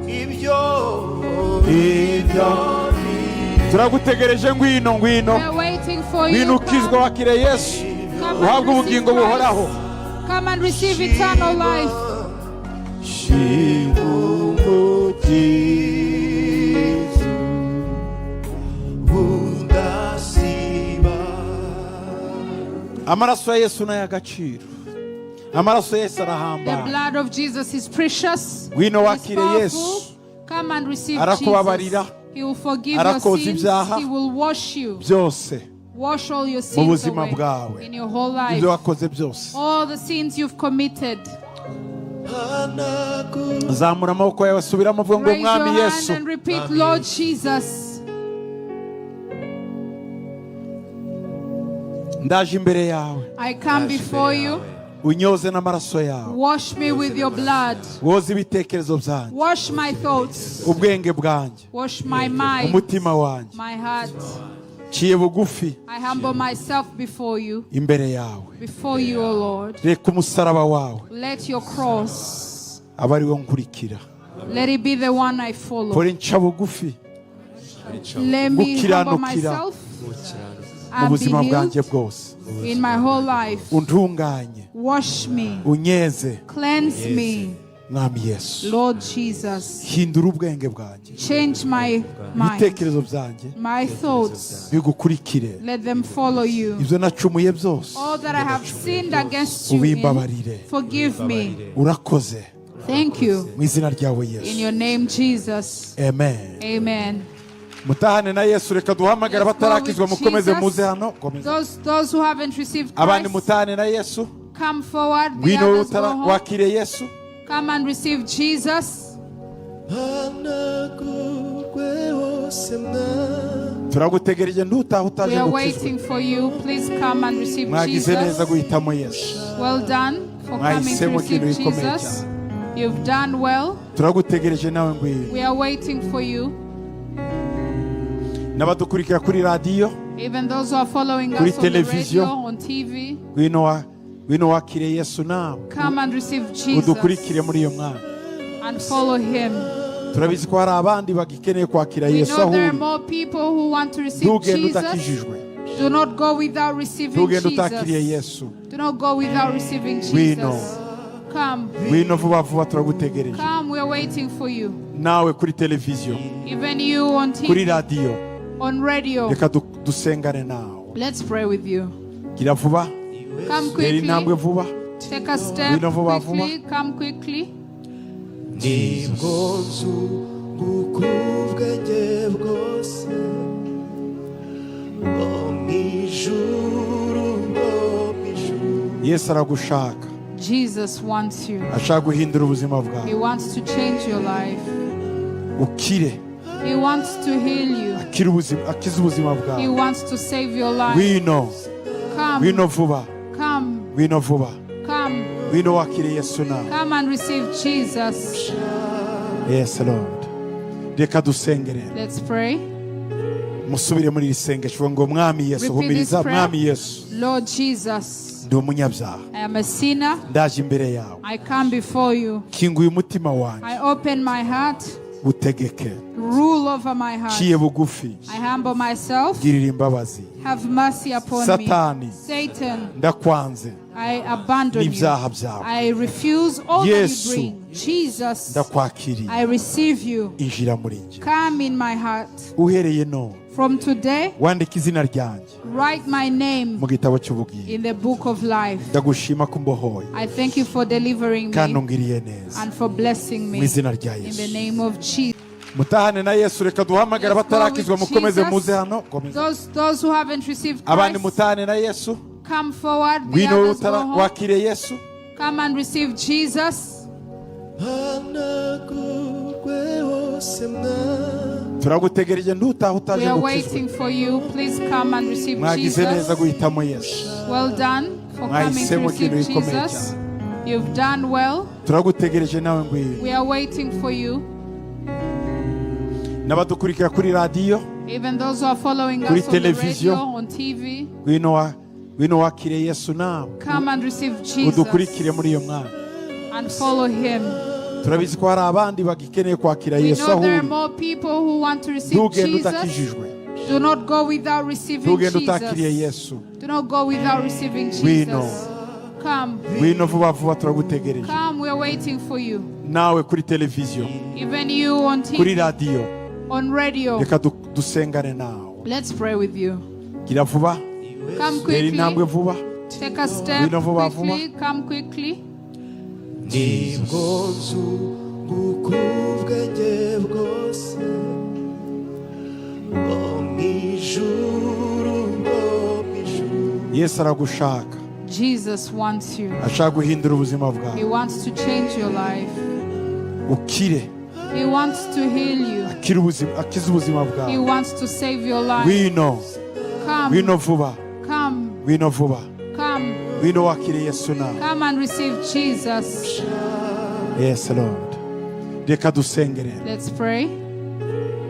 ibyo ibyo turagutegereje ngwino ngwino. We are waiting for Ngwino you. ukizwe Come, wakire Yesu come and uhabwe receive ubugingo buhoraho. Christ. Come and receive eternal life. Shima umukiza udasiba amaraso ya Yesu ni ay'agaciro amaraso ya Yesu The arahambaye. Blood of Jesus is precious. Ngwino It's wakire powerful. Yesu. Come and receive Arakubabarira. Jesus. He will forgive your Arakoza sins. ibyaha. He will wash you. Byose. Wash all your sins buzima away bwawe. in your whole life. Ibyo wakoze byose. All the sins you've committed. Zamura amaboko yawe, asubiramo avuga ngo Raise your Mwami hand Yesu, and repeat, Lord Jesus, ndaje imbere yawe, I come before you. Unyoze n'amaraso yawe. Wash me with your blood. Woze ibitekerezo byanjye, Wash my thoughts. Ubwenge bwanjye, Wash my mind, umutima wanjye. My heart. Ciye bugufi I humble myself before you, imbere yawe. Before you, O Lord. Reka umusaraba wawe Let your cross, abe ari wo nkurikira. Let it be the one I follow. Kora nca bugufi Let me humble gukiranukira myself mu and be buzima bwanjye healed bwose. In my whole life. Untunganye, Wash me, unyeze, cleanse me, Mwami Yesu. Lord Jesus. Hindura ubwenge bwanjye, Change my mind, ibitekerezo byanjye my thoughts. bigukurikire. Let them follow you. Ibyo nacumuye byose All that I have sinned against you, in, ubimbabarire. Forgive me. Urakoze. Thank you. Mu izina ryawe In Yesu, your name, Jesus. amen. Amen. Mutahane na Yesu. Reka duhamagare Let's go abatarakizwa, with mukomeze Jesus. muze hano. Komeza. Those who haven't received Abandi Christ, mutahane na Yesu. Come forward. The Ngwino others go utara home. wakire Yesu. Come and receive Jesus. Hanagurwe hose mwa Turagutegereje, ntutahe We utaje are gukizwa. waiting for you. Please come and receive Mwagize neza Jesus. guhitamo Yesu. Well done for coming to Mwahisemo ikintu receive gikomeye Jesus. cyane. You've done well. Turagutegereje nawe, ngwino. We are waiting for you. N'abadukurikira kuri radiyo, Even those who are following kuri us on the televiziyo, radio, on TV, ngwino wa ngwino wakire Yesu nawe, come and receive Jesus udukurikire muri iyo mwanya. And follow him. Turabizi ko hari abandi bagikeneye kwakira We Yesu know aho there are uri. more people who want to receive Ntugende Jesus. utakijijwe. Do not go without receiving Ntugende utakiriye Jesus. Yesu. Do not go without receiving Ngwino. Jesus. Come, Ngwino vuba vuba, turagutegereje. Come, we are waiting for you. Nawe kuri televiziyo, Even you on kuri TV, radiyo, on radio. reka dusengane nawe. Let's pray with you. Gira vuba. Come Tera intambwe quickly. vuba. Take a step Ngwino vuba vuba. quickly. Come quickly. Nibwo nzunguka ubwenge bwose bwo mu ijuru, bwo mu ijuru. Yesu aragushaka. Jesus wants you. Ashaka guhindura ubuzima He bwawe, wants to change your life. Ukire. He wants to heal you. Akire ubuzima, akize ubuzima He bwawe. wants to save your life. Ngwino. Come, Ngwino vuba. Come, Ngwino vuba. Come, Ngwino wakire Yesu nawe. Come and receive Jesus. Yes Lord, reka dusenge rero. Let's pray. Musubire muri iri sengesho ngo Mwami Yesu. Repeat this Humiriza. Prayer. Mwami Yesu, Lord Jesus, ndi umunyabyaha. I am a sinner. Ndaje imbere yawe. I come before you. Kinguye umutima wanjye, I open my heart. Utegeke. Rule over my heart. Ciye bugufi. I humble myself. Girira imbabazi. Have mercy upon me. Satani, Satan, ndakwanze I abandon you. n'ibyaha byawe. I refuse all that you Yesu, bring. Jesus, ndakwakiriye. I receive you. Injira muri njye. Come in my heart. Uhereye none, From today, wandika izina ryanjye write my name mu gitabo cy'ubugingo. In the book of life. Ndagushima ko umbohoye I thank you for delivering kandi me ungiriye neza. And for blessing Mu me. izina rya In the Yesu. name of Jesus. Mutahane na Yesu. Reka duhamagare Let's go abatarakizwa, with mukomeze Jesus. muze hano. Komeza. Those who haven't received Abandi Christ, mutahane na Yesu. Come forward. The Ngwino others go utara home. wakire Yesu. Come and receive Jesus. Hanagurwe hose mwa Turagutegereje, ntutahe We utaje are gukizwa. waiting for you. Please come and receive Mwagize neza Jesus. guhitamo Yesu. Well done for coming to Mwahisemo ikintu receive gikomeye Jesus. cyane. You've done well. Turagutegereje nawe, ngwino. We are waiting for you. N'abadukurikira kuri radiyo, Even those who are following kuri us on the televiziyo, radio, on TV, ngwino wa ngwino wakire Yesu nawe, come and receive Jesus udukurikire muri iyo mwanya. And follow him. Turabizi ko hari abandi bagikeneye kwakira We Yesu know aho there are uri. more people who want to receive Ntugende Jesus. utakijijwe. Do not go without receiving Ntugende utakiriye Jesus. Yesu. Do not go without receiving Ngwino. Jesus. Come, Ngwino vuba vuba, turagutegereje. Come, we are waiting for you. Nawe kuri televiziyo, Even you on kuri TV, radiyo, on radio. reka dusengane nawe. Let's pray with you. Gira vuba. Come Tera intambwe quickly. vuba. Take a step Ngwino vuba vuba. quickly. Come quickly. Nibwo nzunguka ubwenge bwose bwo mu ijuru, bwo Yesu aragushaka. Jesus wants you. Ashaka guhindura ubuzima He bwawe. Wants to change your life. Ukire. He wants to heal you. Akire ubuzima, akize ubuzima He bwawe. Wants to save your life. Ngwino. Come, Ngwino vuba. Come, Ngwino vuba. Come, Ngwino wakire Yesu nawe. Come and receive Jesus. Yes, Lord. Reka dusenge rero. Let's pray.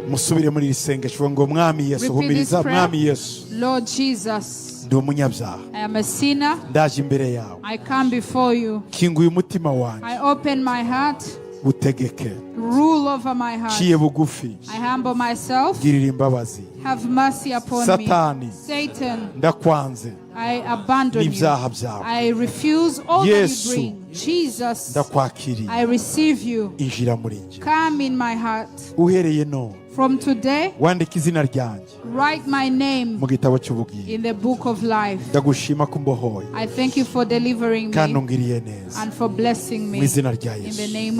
Musubire muri iri sengesho ngo mwami Yesu. Repeat this Humiriza. Prayer. Mwami Yesu, Lord Jesus, ndi umunyabyaha. I am a sinner. Ndaje imbere yawe. I come before you. Kinguye umutima wanjye. I open my heart. Utegeke. Rule over my heart. Ciye bugufi. I humble myself. Girira imbabazi. Have mercy upon me. Satani. Satan, Ndakwanze I abandon you. n'ibyaha byawe. I refuse all that you Yesu. Bring. Jesus, Ndakwakiriye. I receive you. Injira muri njye. Come in my heart. Uhereye none From today, wandika izina ryanjye write my name mu gitabo cy'ubugingo. In the book of life. Ndagushima ko umbohoye I thank you for delivering kandi me ungiriye neza and for blessing mu me. izina rya In Yesu. The name